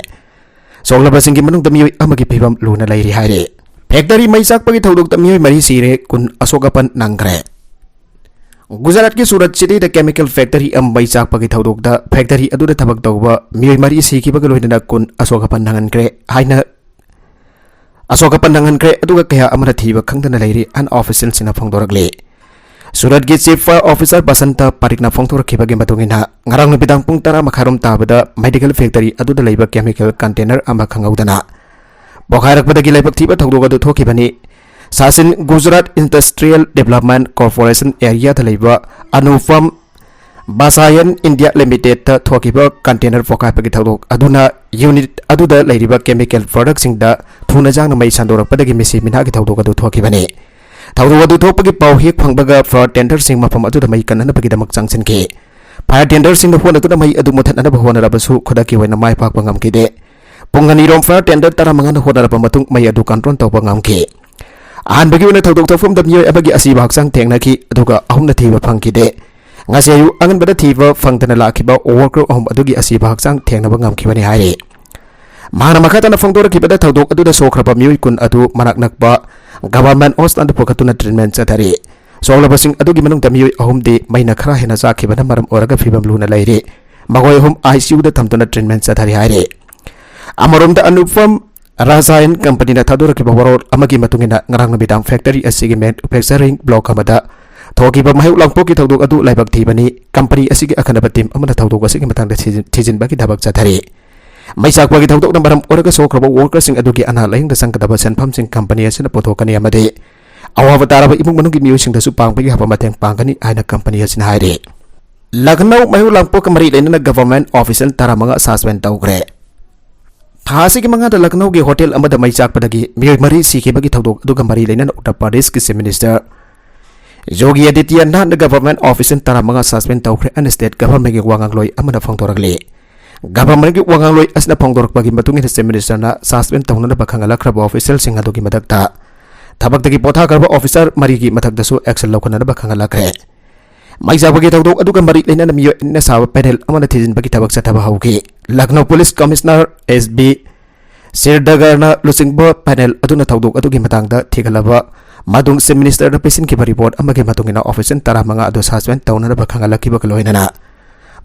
ꯁꯣꯛꯂꯕꯁꯤꯡꯒꯤ ꯃꯅꯨꯡꯗ ꯃꯤꯑꯣꯏ ꯑꯃꯒꯤ ꯐꯤꯕꯝ ꯂꯨꯅ ꯂꯩꯔꯤ ꯍꯥꯏꯔꯤ꯫ ꯐꯦꯛꯇꯔꯤ ꯃꯩ ꯆꯥꯛꯄꯒꯤ ꯊꯧꯗꯣꯛꯇ ꯃꯤꯑꯣꯏ ꯃꯔꯤ ꯁꯤꯔꯦ, ꯀꯨꯟ ꯑꯁꯣꯛ ꯑꯄꯟ ꯅꯪꯈ꯭ꯔꯦ꯫ ꯒꯨꯖꯔꯥꯠꯀꯤ ꯁꯨꯔꯠ ꯁꯤꯇꯤꯗ ꯀꯦꯃꯤꯀꯦꯜ ꯐꯦꯛꯇꯔꯤ ꯑꯃ ꯃꯩ ꯆꯥꯛꯄꯒꯤ ꯊꯧꯗꯣꯛꯇ ꯐꯦꯛꯇꯔꯤ ꯑꯗꯨꯗ ꯊꯕꯛ ꯇꯧꯕ ꯃꯤꯑꯣꯏ ꯃꯔꯤ ꯁꯤꯈꯤꯕꯒ ꯂꯣꯏꯅꯅ ꯀꯨꯟ ꯑꯁꯣꯛ ꯑꯄꯟ ꯅꯪꯍꯟꯈ꯭ꯔꯦ ꯍꯥꯏꯅ, ꯑꯁꯣꯛ ꯑꯄꯟ ꯅꯪꯍꯟꯈ꯭ꯔꯦ, ꯑꯗꯨꯒ ꯀꯌꯥ ꯑꯃꯅ ꯊꯤꯕ ꯈꯪꯗꯅ ꯂꯩꯔꯤ, ꯑꯟꯑꯣꯐꯤꯁꯤꯌꯦꯜꯁꯤꯡꯅ ꯐꯣꯡꯗꯣꯔꯛꯂꯤ꯫ ꯁꯨꯔꯠꯀꯤ ꯆꯤꯐ ꯐꯥꯌꯔ ꯑꯣꯐꯤꯁꯥꯔ ꯕꯁꯟꯇ ꯄꯥꯔꯤꯛꯅ ꯐꯣꯡꯗꯣꯔꯛꯈꯤꯕꯒꯤ ꯃꯇꯨꯡ ꯏꯟꯅ, ꯉꯔꯥꯡ ꯅꯨꯃꯤꯗꯥꯡ ꯄꯨꯡ ꯇꯔꯥ ꯃꯈꯥꯏꯔꯣꯝ ꯇꯥꯕꯗ ꯃꯦꯗꯤꯀꯦꯜ ꯐꯦꯛꯇꯔꯤ ꯑꯗꯨꯗ ꯂꯩꯕ ꯀꯦꯃꯤꯀꯦꯜ ꯀꯟꯇꯦꯅꯔ ꯑꯃ ꯈꯪꯍꯧꯗꯅ ꯄꯣꯈꯥꯏꯔꯛꯄꯗꯒꯤ ꯂꯥꯏꯕꯛ ꯊꯤꯕ ꯊꯧꯗꯣꯛ ꯑꯗꯨ ꯊꯣꯛꯈꯤꯕꯅꯤ꯫ ꯁꯥꯁꯤꯟ ꯒꯨꯖꯔꯥꯠ ꯏꯟꯗꯁꯇ꯭ꯔꯤꯌꯦꯜ ꯗꯤꯕꯂꯞꯃꯦꯟ ꯀꯣꯔꯄꯣꯔꯦꯁꯟ ꯑꯦꯔꯤꯌꯥꯗ ꯂꯩꯕ ꯑꯅꯨꯄꯝ ꯕꯥꯁꯥꯌꯟ ꯏꯟꯗꯤꯌꯥ ꯂꯤꯃꯤꯇꯦꯗꯇ ꯊꯣꯛꯈꯤꯕ ꯀꯟꯇꯦꯅꯔ ꯄꯣꯈꯥꯏꯕꯒꯤ ꯊꯧꯗꯣꯛ ꯑꯗꯨꯅ ꯌꯨꯅꯤꯠ ꯑꯗꯨꯗ ꯂꯩꯔꯤꯕ ꯀꯦꯃꯤꯀꯦꯜ ꯄ꯭ꯔꯗꯛꯁꯤꯡꯗ ꯊꯨꯅ ꯆꯥꯡꯅ ꯃꯩ ꯁꯟꯗꯣꯔꯛꯄꯗꯒꯤ ꯃꯤꯁꯤ ꯃꯤꯅꯥꯒꯤ ꯊꯧꯗꯣꯛ ꯑꯗꯨ ꯊꯣꯛꯈꯤꯕꯅꯤ꯫ ꯊꯧꯗꯣꯛ ꯑꯗꯨ ꯊꯣꯛꯄꯒꯤ ꯄꯥꯎ ꯍꯦꯛ ꯐꯪꯕꯒ ꯐꯥꯌꯔ ꯇꯦꯟꯗꯔꯁꯤꯡ ꯃꯐꯝ ꯑꯗꯨꯗ ꯃꯩ ꯀꯟꯅꯅꯕꯒꯤꯗꯃꯛ ꯆꯪꯁꯤꯟꯈꯤ꯫ ꯐꯥꯌꯔ ꯇꯦꯟꯗꯔꯁꯤꯡꯅ ꯍꯣꯠꯅꯗꯨꯅ ꯃꯩ ꯑꯗꯨ ꯃꯨꯊꯠꯅꯅꯕ ꯍꯣꯠꯅꯔꯕꯁꯨ ꯈꯨꯗꯛꯀꯤ ꯑꯣꯏꯅ ꯃꯥꯏ ꯄꯥꯛꯄ ꯉꯝꯈꯤꯗꯦ꯫ ꯄꯨꯡ ꯑꯅꯤꯔꯣꯝ ꯐꯥꯌꯔ ꯇꯦꯟꯗꯔ ꯇꯔꯥꯃꯉꯥꯅ ꯍꯣꯠꯅꯔꯕ ꯃꯇꯨꯡ ꯃꯩ ꯑꯗꯨ ꯀꯟꯇ꯭ꯔꯣꯜ ꯇꯧꯕ ꯉꯝꯈꯤ꯫ ꯑꯍꯥꯟꯕꯒꯤ ꯑꯣꯏꯅ ꯊꯧꯗꯣꯛ ꯊꯣꯛꯐꯝꯗ ꯃꯤꯑꯣꯏ ꯑꯃꯒꯤ ꯑꯁꯤꯕ ꯍꯛꯆꯥꯡ ꯊꯦꯡꯅꯈꯤ, ꯑꯗꯨꯒ ꯑꯍꯨꯝꯅ ꯊꯤꯕ ꯐꯪꯈꯤꯗꯦ꯫ ꯉꯁꯤ ꯑꯌꯨꯛ ꯑꯉꯟꯕꯗ ꯊꯤꯕ ꯐꯪꯗꯅ ꯂꯥꯛꯈꯤꯕ ꯋꯥꯔꯀꯔ ꯑꯍꯨꯝ ꯑꯗꯨꯒꯤ ꯑꯁꯤꯕ ꯍꯛꯆꯥꯡ ꯊꯦꯡꯅꯕ ꯉꯝꯈꯤꯕꯅꯤ ꯍꯥꯏꯔꯤ꯫ ꯃꯍꯥꯛꯅ ꯃꯈꯥ ꯇꯥꯅ ꯐꯣꯡꯗꯣꯔꯛꯈꯤꯕꯗ, ꯊꯧꯗꯣꯛ ꯑꯗꯨꯗ ꯁꯣꯛꯈ꯭ꯔꯕ ꯃꯤꯑꯣꯏ ꯀꯨꯟ ꯑꯗꯨ ꯃꯅꯥꯛ ꯅꯛꯄ ꯒꯚꯔꯟꯃꯦꯟꯠ ꯍꯣꯁꯄꯤꯇꯥꯜꯗ ꯄꯨꯈꯠꯇꯨꯅ ꯇ꯭ꯔꯤꯠꯃꯦꯟꯠ ꯆꯠꯊꯔꯤ꯫ ꯁꯣꯛꯂꯕꯁꯤꯡ ꯑꯗꯨꯒꯤ ꯃꯅꯨꯡꯗ ꯃꯤꯑꯣꯏ ꯑꯍꯨꯝꯗꯤ ꯃꯩꯅ ꯈꯔ ꯍꯦꯟꯅ ꯆꯥꯛꯈꯤꯕꯅ ꯃꯔꯝ ꯑꯣꯏꯔꯒ ꯐꯤꯕꯝ ꯂꯨꯅ ꯂꯩꯔꯤ꯫ ꯃꯈꯣꯏ ꯑꯍꯨꯝ ꯑꯥꯏ ꯁꯤ ꯌꯨꯗ ꯊꯝꯗꯨꯅ ꯇ꯭ꯔꯤꯠꯃꯦꯟꯠ ꯆꯠꯊꯔꯤ ꯍꯥꯏꯔꯤ꯫ ꯑꯃꯔꯣꯝꯗ, ꯑꯅꯨꯄꯝ ꯔꯁꯥꯌꯟ ꯀꯝꯄꯅꯤꯅ ꯊꯥꯗꯣꯔꯛꯈꯤꯕ ꯋꯥꯔꯣꯜ ꯑꯃꯒꯤ ꯃꯇꯨꯡ ꯏꯟꯅ, ꯉꯔꯥꯡ ꯅꯨꯃꯤꯗꯥꯡ ꯐꯦꯛꯇꯔꯤ ꯑꯁꯤꯒꯤ ꯃꯦꯅꯨꯐꯦꯛꯆꯔꯤꯡ ꯕ꯭ꯂꯣꯛ ꯑꯃꯗ ꯊꯣꯛꯈꯤꯕ ꯃꯩꯍꯧ ꯂꯥꯡꯄꯣꯛꯀꯤ ꯊꯧꯗꯣꯛ ꯑꯗꯨ ꯂꯥꯏꯕꯛ ꯊꯤꯕꯅꯤ꯫ ꯀꯝꯄꯅꯤ ꯑꯁꯤꯒꯤ ꯑꯈꯟꯅꯕ ꯇꯤꯝ ꯑꯃꯅ ꯊꯧꯗꯣꯛ ꯑꯁꯤꯒꯤ ꯃꯇꯥꯡꯗ ꯊꯤꯖꯤꯟ-, ꯊꯤꯖꯤꯟꯕꯒꯤ ꯊꯕꯛ ꯆꯠꯊꯔꯤ꯫ ꯃꯩ ꯆꯥꯛꯄꯒꯤ ꯊꯧꯗꯣꯛꯅ ꯃꯔꯝ ꯑꯣꯏꯔꯒ ꯁꯣꯛꯈ꯭ꯔꯕ ꯋꯥꯔꯀꯔꯁꯤꯡ ꯑꯗꯨꯒꯤ ꯑꯅꯥ ꯂꯥꯌꯦꯡꯗ ꯆꯪꯒꯗꯕ ꯁꯦꯟꯐꯝꯁꯤꯡ ꯀꯝꯄꯅꯤ ꯑꯁꯤꯅ ꯄꯨꯊꯣꯛꯀꯅꯤ ꯑꯃꯗꯤ ꯑꯋꯥꯕ ꯇꯥꯔꯕ ꯏꯃꯨꯡ ꯃꯅꯨꯡꯒꯤ ꯃꯤꯑꯣꯏꯁꯤꯡꯗꯁꯨ ꯄꯥꯡꯕꯒꯤ ꯌꯥꯕ ꯃꯇꯦꯡ ꯄꯥꯡꯒꯅꯤ ꯍꯥꯏꯅ ꯀꯝꯄꯅꯤ ꯑꯁꯤꯅ ꯍꯥꯏꯔꯤ꯫ ꯂꯈꯅꯧ ꯃꯩꯍꯧ ꯂꯥꯡꯄꯣꯛꯀ ꯃꯔꯤ ꯂꯩꯅꯅ ꯒꯚꯔꯟꯃꯦꯟꯠ ꯑꯣꯐꯤꯁꯤꯌꯦꯜ ꯇꯔꯥꯃꯉꯥ ꯁꯁꯄꯦꯟ ꯇꯧꯈ꯭ꯔꯦ꯫ ꯊꯥ ꯑꯁꯤꯒꯤ ꯃꯉꯥꯗ ꯂꯈꯅꯧꯒꯤ ꯍꯣꯇꯦꯜ ꯑꯃꯗ ꯃꯩ ꯆꯥꯛꯄꯗꯒꯤ ꯃꯤꯑꯣꯏ ꯃꯔꯤ ꯁꯤꯈꯤꯕꯒꯤ ꯊꯧꯗꯣꯛ ꯑꯗꯨꯒ ꯃꯔꯤ ꯂꯩꯅꯅ ꯎꯠꯇꯔ ꯄ꯭ꯔꯗꯦꯁꯀꯤ ꯆꯤꯐ ꯃꯤꯅꯤꯁꯇꯔ ꯌꯣꯒꯤ ꯑꯗꯤꯇ꯭ꯌꯅꯥꯊꯅ ꯒꯚꯔꯟꯃꯦꯟꯠ ꯑꯣꯐꯤꯁꯤꯌꯦꯜ ꯇꯔꯥꯃꯉꯥ ꯁꯁꯄꯦꯟ ꯇꯧꯈ꯭ꯔꯦ ꯍꯥꯏꯅ ꯁ꯭ꯇꯦꯠ ꯒꯚꯔꯟꯃꯦꯟꯠꯀꯤ ꯋꯥꯉꯥꯡꯂꯣꯏ ꯑꯃꯅ ꯐꯣꯡꯗꯣꯔꯛꯂꯤ꯫ ꯒꯚꯔꯟꯃꯦꯟꯠꯀꯤ ꯋꯥꯉꯥꯡꯂꯣꯏ ꯑꯁꯤꯅ ꯐꯣꯡꯗꯣꯔꯛꯄꯒꯤ ꯃꯇꯨꯡ ꯏꯟꯅ, ꯆꯤꯐ ꯃꯤꯅꯤꯁꯇꯔꯅ ꯁꯁꯄꯦꯟ ꯇꯧꯅꯅꯕ ꯈꯪꯍꯜꯂꯛꯈ꯭ꯔꯕ ꯑꯣꯐꯤꯁꯤꯌꯦꯜꯁꯤꯡ ꯑꯗꯨꯒꯤ ꯃꯊꯛꯇ ꯊꯕꯛꯇꯒꯤ ꯄꯣꯊꯥꯈ꯭ꯔꯕ ꯑꯣꯐꯤꯁꯥꯔ ꯃꯔꯤꯒꯤ ꯃꯊꯛꯇꯁꯨ ꯑꯦꯛꯁꯟ ꯂꯧꯈꯠꯅꯅꯕ ꯈꯪꯍꯜꯂꯛꯈ꯭ꯔꯦ꯫ ꯃꯩ ꯆꯥꯛꯄꯒꯤ ꯊꯧꯗꯣꯛ ꯑꯗꯨꯒ ꯃꯔꯤ ꯂꯩꯅꯅ ꯃꯤꯑꯣꯏ ꯑꯅꯤꯅ ꯁꯥꯕ ꯄꯦꯅꯦꯜ ꯑꯃꯅ ꯊꯤꯖꯤꯟꯕꯒꯤ ꯊꯕꯛ ꯆꯠꯊꯕ ꯍꯧꯈꯤ꯫ ꯂꯈꯅꯧ ꯄꯨꯂꯤꯁ ꯀꯃꯤꯁꯅꯔ ꯑꯦꯁ ꯕꯤ ꯁꯤꯔꯗꯒꯔꯅ ꯂꯨꯆꯤꯡꯕ ꯄꯦꯅꯦꯜ ꯑꯗꯨꯅ ꯊꯧꯗꯣꯛ ꯑꯗꯨꯒꯤ ꯃꯇꯥꯡꯗ ꯊꯤꯒꯠꯂꯕ ꯃꯇꯨꯡ ꯆꯤꯐ ꯃꯤꯅꯤꯁꯇꯔꯗ ꯄꯤꯁꯤꯟꯈꯤꯕ ꯔꯤꯄꯣꯔꯠ ꯑꯃꯒꯤ ꯃꯇꯨꯡ ꯏꯟꯅ ꯑꯣꯐꯤꯁꯤꯌꯦꯜ ꯇꯔꯥꯃꯉꯥ ꯑꯗꯨ ꯁꯁꯄꯦꯟ ꯇꯧꯅꯅꯕ ꯈꯪꯍꯜꯂꯛꯈꯤꯕꯒ ꯂꯣꯏꯅꯅ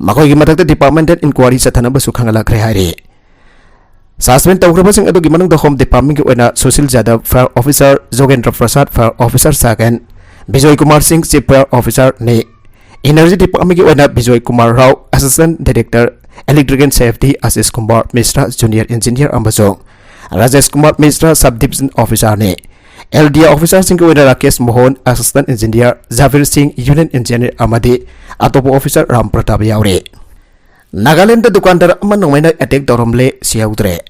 ꯃꯈꯣꯏꯒꯤ ꯃꯊꯛꯇ ꯗꯤꯄꯥꯔꯠꯃꯦꯟꯇꯦꯜ ꯏꯟꯀ꯭ꯋꯥꯔꯤ ꯆꯠꯊꯅꯕꯁꯨ ꯈꯪꯍꯜꯂꯛꯈ꯭ꯔꯦ ꯍꯥꯏꯔꯤ꯫ ꯁꯁꯄꯦꯟ ꯇꯧꯈ꯭ꯔꯕꯁꯤꯡ ꯑꯗꯨꯒꯤ ꯃꯅꯨꯡꯗ ꯍꯣꯝ ꯗꯤꯄꯥꯔꯠꯃꯦꯟꯒꯤ ꯑꯣꯏꯅ ꯁꯨꯁꯤꯜ ꯌꯥꯗꯕ, fire officer Jogendra Prasad, fire officer Sagen, Bijoy Kumar Singh, chief fire ꯑꯣꯐꯤꯁꯥꯔꯅꯤ꯫ ꯏꯅꯔꯖꯤ ꯗꯤꯄꯥꯔꯠꯃꯦꯟꯒꯤ ꯑꯣꯏꯅ Bijoy Kumar Rao, assistant director, electric and safety, Ashish Kumar Mishra, junior engineer, ꯑꯃꯁꯨꯡ ꯔꯥꯖꯦꯁ ꯀꯨꯃꯥꯔ ꯃꯤꯁ꯭ꯔꯥ, ꯁꯕ ꯗꯤꯕꯤꯖꯟ ꯑꯣꯐꯤꯁꯥꯔꯅꯤ꯫ ꯑꯦꯜ ꯗꯤ ꯑꯦ ꯑꯣꯐꯤꯁꯥꯔꯁꯤꯡꯒꯤ ꯑꯣꯏꯅ Rakesh Mohan, assistant engineer, Jabir Singh, unit engineer, ꯑꯃꯗꯤ ꯑꯇꯣꯞꯄ ꯑꯣꯐꯤꯁꯥꯔ ꯔꯥꯝ ꯄ꯭ꯔꯇꯥꯞ ꯌꯥꯎꯔꯤ꯫ ꯅꯥꯒꯥꯂꯦꯟꯗ ꯗꯨꯀꯥꯟꯗꯥꯔ ꯑꯃ ꯅꯣꯡꯃꯩꯅ ꯑꯦꯇꯦꯛ ꯇꯧꯔꯝꯂꯦ, ꯁꯤꯍꯧꯗ꯭ꯔꯦ꯫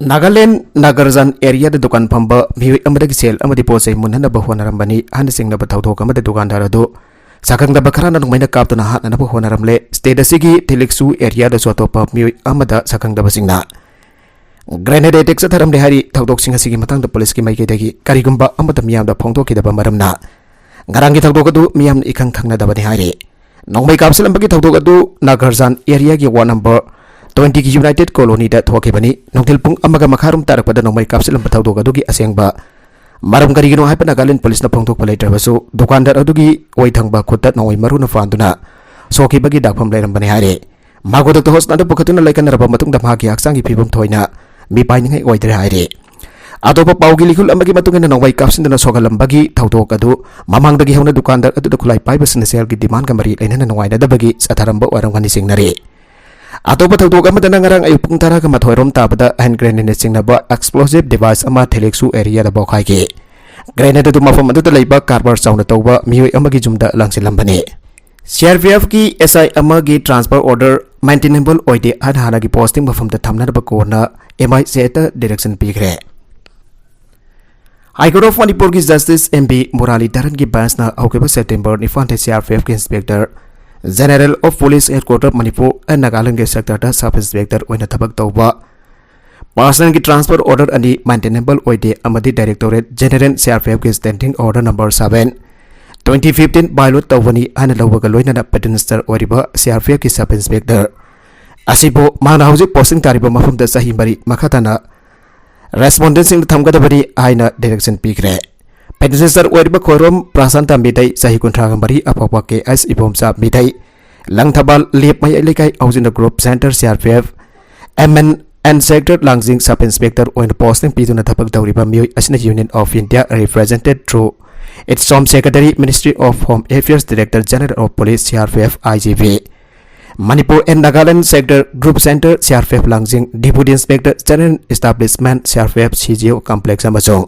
ꯅꯥꯒꯥꯂꯦꯟ ꯅꯥꯒꯔꯖꯥꯟ ꯑꯦꯔꯤꯌꯥꯗ ꯗꯨꯀꯥꯟ ꯐꯝꯕ ꯃꯤꯑꯣꯏ ꯑꯃꯗꯒꯤ ꯁꯦꯜ ꯑꯃꯗꯤ ꯄꯣꯠ ꯆꯩ ꯃꯨꯟꯅꯅꯕ ꯍꯣꯠꯅꯔꯝꯕꯅꯤ ꯍꯥꯏꯅ ꯆꯤꯡꯅꯕ ꯊꯧꯗꯣꯛ ꯑꯃꯗ ꯗꯨꯀꯥꯟꯗꯥꯔ ꯑꯗꯨ ꯁꯛꯈꯪꯗꯕ ꯈꯔꯅ ꯅꯣꯡꯃꯩꯅ ꯀꯥꯞꯇꯨꯅ ꯍꯥꯠꯅꯅꯕ ꯍꯣꯠꯅꯔꯝꯂꯦ꯫ ꯁ꯭ꯇꯦꯠ ꯑꯁꯤꯒꯤ ꯊꯤꯂꯤꯛꯁꯨ ꯑꯦꯔꯤꯌꯥꯗꯁꯨ ꯑꯇꯣꯞꯄ ꯃꯤꯑꯣꯏ ꯑꯃꯗ ꯁꯛꯈꯪꯗꯕꯁꯤꯡꯅ ꯒ꯭ꯔꯦꯅꯦꯗ ꯑꯦꯇꯦꯛ ꯆꯠꯊꯔꯝꯂꯦ ꯍꯥꯏꯔꯤ꯫ ꯊꯧꯗꯣꯛꯁꯤꯡ ꯑꯁꯤꯒꯤ ꯃꯇꯥꯡꯗ ꯄꯨꯂꯤꯁꯀꯤ ꯃꯥꯏꯀꯩꯗꯒꯤ ꯀꯔꯤꯒꯨꯝꯕ ꯑꯃꯠꯇ ꯃꯤꯌꯥꯝꯗ ꯐꯣꯡꯗꯣꯛꯈꯤꯗꯕ ꯃꯔꯝꯅ ꯉꯔꯥꯡꯒꯤ ꯊꯧꯗꯣꯛ ꯑꯗꯨ ꯃꯤꯌꯥꯝꯅ ꯏꯈꯪ ꯈꯪꯅꯗꯕꯅꯤ ꯍꯥꯏꯔꯤ꯫ ꯅꯣꯡꯃꯩ ꯀꯥꯞꯁꯤꯜꯂꯝꯕꯒꯤ ꯊꯧꯗꯣꯛ ꯑꯗꯨ ꯅꯥꯒꯔꯖꯥꯟ ꯑꯦꯔꯤꯌꯥꯒꯤ ꯋꯥꯔꯗ ꯅꯝꯕꯔ ꯇ꯭ꯋꯦꯟꯇꯤꯒꯤ ꯌꯨꯅꯥꯏꯇꯦꯗ ꯀꯣꯂꯣꯅꯤꯗ ꯊꯣꯛꯈꯤꯕꯅꯤ꯫ ꯅꯨꯡꯊꯤꯜ ꯄꯨꯡ ꯑꯃꯒ ꯃꯈꯥꯏꯔꯣꯝ ꯇꯥꯔꯛꯄꯗ ꯅꯣꯡꯃꯩ ꯀꯥꯞꯁꯤꯜꯂꯝꯕ ꯊꯧꯗꯣꯛ ꯑꯗꯨꯒꯤ ꯑꯁꯦꯡꯕ ꯃꯔꯝ ꯀꯔꯤꯒꯤꯅꯣ ꯍꯥꯏꯕ ꯅꯥꯒꯥꯂꯦꯟ ꯄꯨꯂꯤꯁꯅ ꯐꯣꯡꯗꯣꯛꯄ ꯂꯩꯇ꯭ꯔꯕꯁꯨ, ꯗꯨꯀꯥꯟꯗꯥꯔ ꯑꯗꯨꯒꯤ ꯑꯣꯏ ꯊꯪꯕ ꯈꯨꯠꯇ ꯅꯣꯡꯃꯩ ꯃꯔꯨꯅ ꯄꯥꯟꯗꯨꯅ ꯁꯣꯛꯈꯤꯕꯒꯤ ꯗꯥꯛꯐꯝ ꯂꯩꯔꯝꯕꯅꯤ ꯍꯥꯏꯔꯤ꯫ ꯃꯍꯥꯛꯄꯨ ꯗꯣꯛꯇꯔ ꯍꯣꯁꯄꯤꯇꯥꯜꯗ ꯄꯨꯈꯠꯇꯨꯅ ꯂꯥꯏꯀꯠꯅꯔꯕ ꯃꯇꯨꯡꯗ ꯃꯍꯥꯛꯀꯤ ꯍꯛꯆꯥꯡꯒꯤ ꯐꯤꯕꯝ ꯊꯣꯏꯅ ꯃꯤꯄꯥꯏꯅꯤꯡꯉꯥꯏ ꯑꯣꯏꯗ꯭ꯔꯦ ꯍꯥꯏꯔꯤ꯫ ꯑꯇꯣꯞꯄ ꯄꯥꯎꯒꯤ ꯂꯤꯈꯨꯜ ꯑꯃꯒꯤ ꯃꯇꯨꯡ ꯏꯟꯅ, ꯅꯣꯡꯃꯩ ꯀꯥꯞꯁꯤꯟꯗꯨꯅ ꯁꯣꯛꯍꯜꯂꯝꯕꯒꯤ ꯊꯧꯗꯣꯛ ꯑꯗꯨ ꯃꯃꯥꯡꯗꯒꯤ ꯍꯧꯅ ꯗꯨꯀꯥꯟꯗꯥꯔ ꯑꯗꯨꯗ ꯈꯨꯠꯂꯥꯏ ꯄꯥꯏꯕꯁꯤꯡꯅ ꯁꯦꯜꯒꯤ ꯗꯤꯃꯥꯟꯒ ꯃꯔꯤ ꯂꯩꯅꯅ ꯅꯨꯡꯉꯥꯏꯅꯗꯕꯒꯤ ꯆꯠꯊꯔꯝꯕ ꯑꯣꯏꯔꯝꯒꯅꯤ ꯆꯤꯡꯅꯔꯤ꯫ ꯑꯇꯣꯞꯄ ꯊꯧꯗꯣꯛ ꯑꯃꯗꯅ ꯉꯔꯥꯡ ꯑꯌꯨꯛ ꯄꯨꯡ ꯇꯔꯥꯒ ꯃꯥꯊꯣꯏ ꯔꯣꯝ ꯇꯥꯕꯗ ꯍꯦꯟ ꯒ꯭ꯔꯦꯅꯦꯗꯅ ꯆꯤꯡꯅꯕ ꯑꯦꯛꯁꯄ꯭ꯂꯣꯁꯤꯚ ꯗꯤꯚꯥꯏꯁ ꯑꯃ ꯊꯤꯂꯤꯛꯁꯨ ꯑꯦꯔꯤꯌꯥꯗ ꯄꯣꯈꯥꯏꯈꯤ꯫ ꯒ꯭ꯔꯦꯅꯦꯗ ꯑꯗꯨ ꯃꯐꯝ ꯑꯗꯨꯗ ꯂꯩꯕ ꯀꯔꯕꯥꯔ ꯆꯥꯎꯅ ꯇꯧꯕ ꯃꯤꯑꯣꯏ ꯑꯃꯒꯤ ꯌꯨꯝꯗ ꯂꯪꯁꯤꯜꯂꯝꯕꯅꯤ꯫ ꯁꯤ ꯑꯥꯔ ꯄꯤ ꯑꯦꯐꯀꯤ ꯑꯦꯁ ꯑꯥꯏ ꯑꯃꯒꯤ ꯇ꯭ꯔꯥꯟꯁꯐꯔ ꯑꯣꯔꯗꯔ ꯃꯦꯟꯇꯦꯅꯦꯕꯜ ꯑꯣꯏꯗꯦ ꯍꯥꯏꯅ ꯍꯥꯟꯅꯒꯤ ꯄꯣꯁꯇꯤꯡ ꯃꯐꯝꯗ ꯊꯝꯅꯅꯕ ꯀꯣꯔꯠꯅ ꯑꯦꯝ ꯑꯥꯏ ꯁꯦꯠꯇ ꯗꯤꯔꯦꯛꯁꯟ ꯄꯤꯈ꯭ꯔꯦ꯫ ꯍꯥꯏ ꯀꯣꯔꯠ ꯑꯣꯐ ꯃꯅꯤꯄꯨꯔꯒꯤ ꯖꯁꯇꯤꯁ ꯑꯦꯝ ꯕꯤ ꯃꯨꯔꯥꯂꯤꯙꯔꯟꯒꯤ ꯕꯦꯟꯁꯅ ꯍꯧꯈꯤꯕ ꯁꯦꯞꯇꯦꯝꯕꯔ ꯅꯤꯄꯥꯟꯗ ꯁꯤ ꯑꯥꯔ ꯄꯤ ꯑꯦꯐꯀꯤ inspector general of police headquarter Manipur and ꯅꯥꯒꯥꯂꯦꯟꯒꯤ ꯁꯦꯛꯇꯔꯗ ꯁꯕ ꯏꯟꯁꯄꯦꯛꯇꯔ ꯑꯣꯏꯅ ꯊꯕꯛ ꯇꯧꯕ ꯄꯥꯔꯁꯟꯒꯤ ꯇ꯭ꯔꯥꯟꯁꯐꯔ ꯑꯣꯔꯗꯔ ꯑꯅꯤ ꯃꯦꯟꯇꯦꯅꯦꯕꯜ ꯑꯣꯏꯗꯦ ꯑꯃꯗꯤ directorate general C R P ꯑꯦꯐꯀꯤ standing order number seven, twenty fifteen violate ꯇꯧꯕꯅꯤ ꯍꯥꯏꯅ ꯂꯧꯕꯒ ꯂꯣꯏꯅꯅ ꯄꯦꯗꯃꯤꯅꯤꯁꯇꯔ ꯑꯣꯏꯔꯤꯕ ꯁꯤ ꯑꯥꯔ ꯄꯤ ꯑꯦꯐꯀꯤ ꯁꯕ ꯏꯟꯁꯄꯦꯛꯇꯔ ꯑꯁꯤꯕꯨ ꯃꯍꯥꯛꯅ ꯍꯧꯖꯤꯛ posting ꯇꯥꯔꯤꯕ ꯃꯐꯝꯗ ꯆꯍꯤ ꯃꯔꯤ ꯃꯈꯥ ꯇꯥꯅ respondentꯁꯤꯡꯗ ꯊꯝꯒꯗꯕꯅꯤ ꯍꯥꯏꯅ direction ꯄꯤꯈ꯭ꯔꯦ꯫ Predecessor ꯑꯣꯏꯔꯤꯕ ꯈꯣꯏꯔꯣꯝ ꯄ꯭ꯔꯁꯥꯟꯇ ꯃꯤꯗꯩ ꯆꯍꯤ ꯀꯨꯟꯊ꯭ꯔꯥꯒ ꯃꯔꯤ ꯑꯐꯥꯎꯕ ꯀꯦ ꯑꯦꯁ ꯏꯕꯣꯝꯆꯥ ꯃꯤꯗꯩ ꯂꯪꯊꯕꯥꯜ ꯂꯦꯞ ꯃꯌꯥꯏ ꯂꯩꯀꯥꯏ housing group center C R P F M N N sector ꯂꯥꯡꯖꯤꯡ sub inspector ꯑꯣꯏꯅ posting ꯄꯤꯗꯨꯅ ꯊꯕꯛ ꯇꯧꯔꯤꯕ ꯃꯤꯑꯣꯏ ꯑꯁꯤꯅ Union of India represented through its Home Secretary, Ministry of Home Affairs, Director General of Police, C R P F, I G P, Manipur and Nagaland Sector Group Center, C R P F Langzing, Deputy Inspector General Establishment, C R P F C G O Complex ꯑꯃꯁꯨꯡ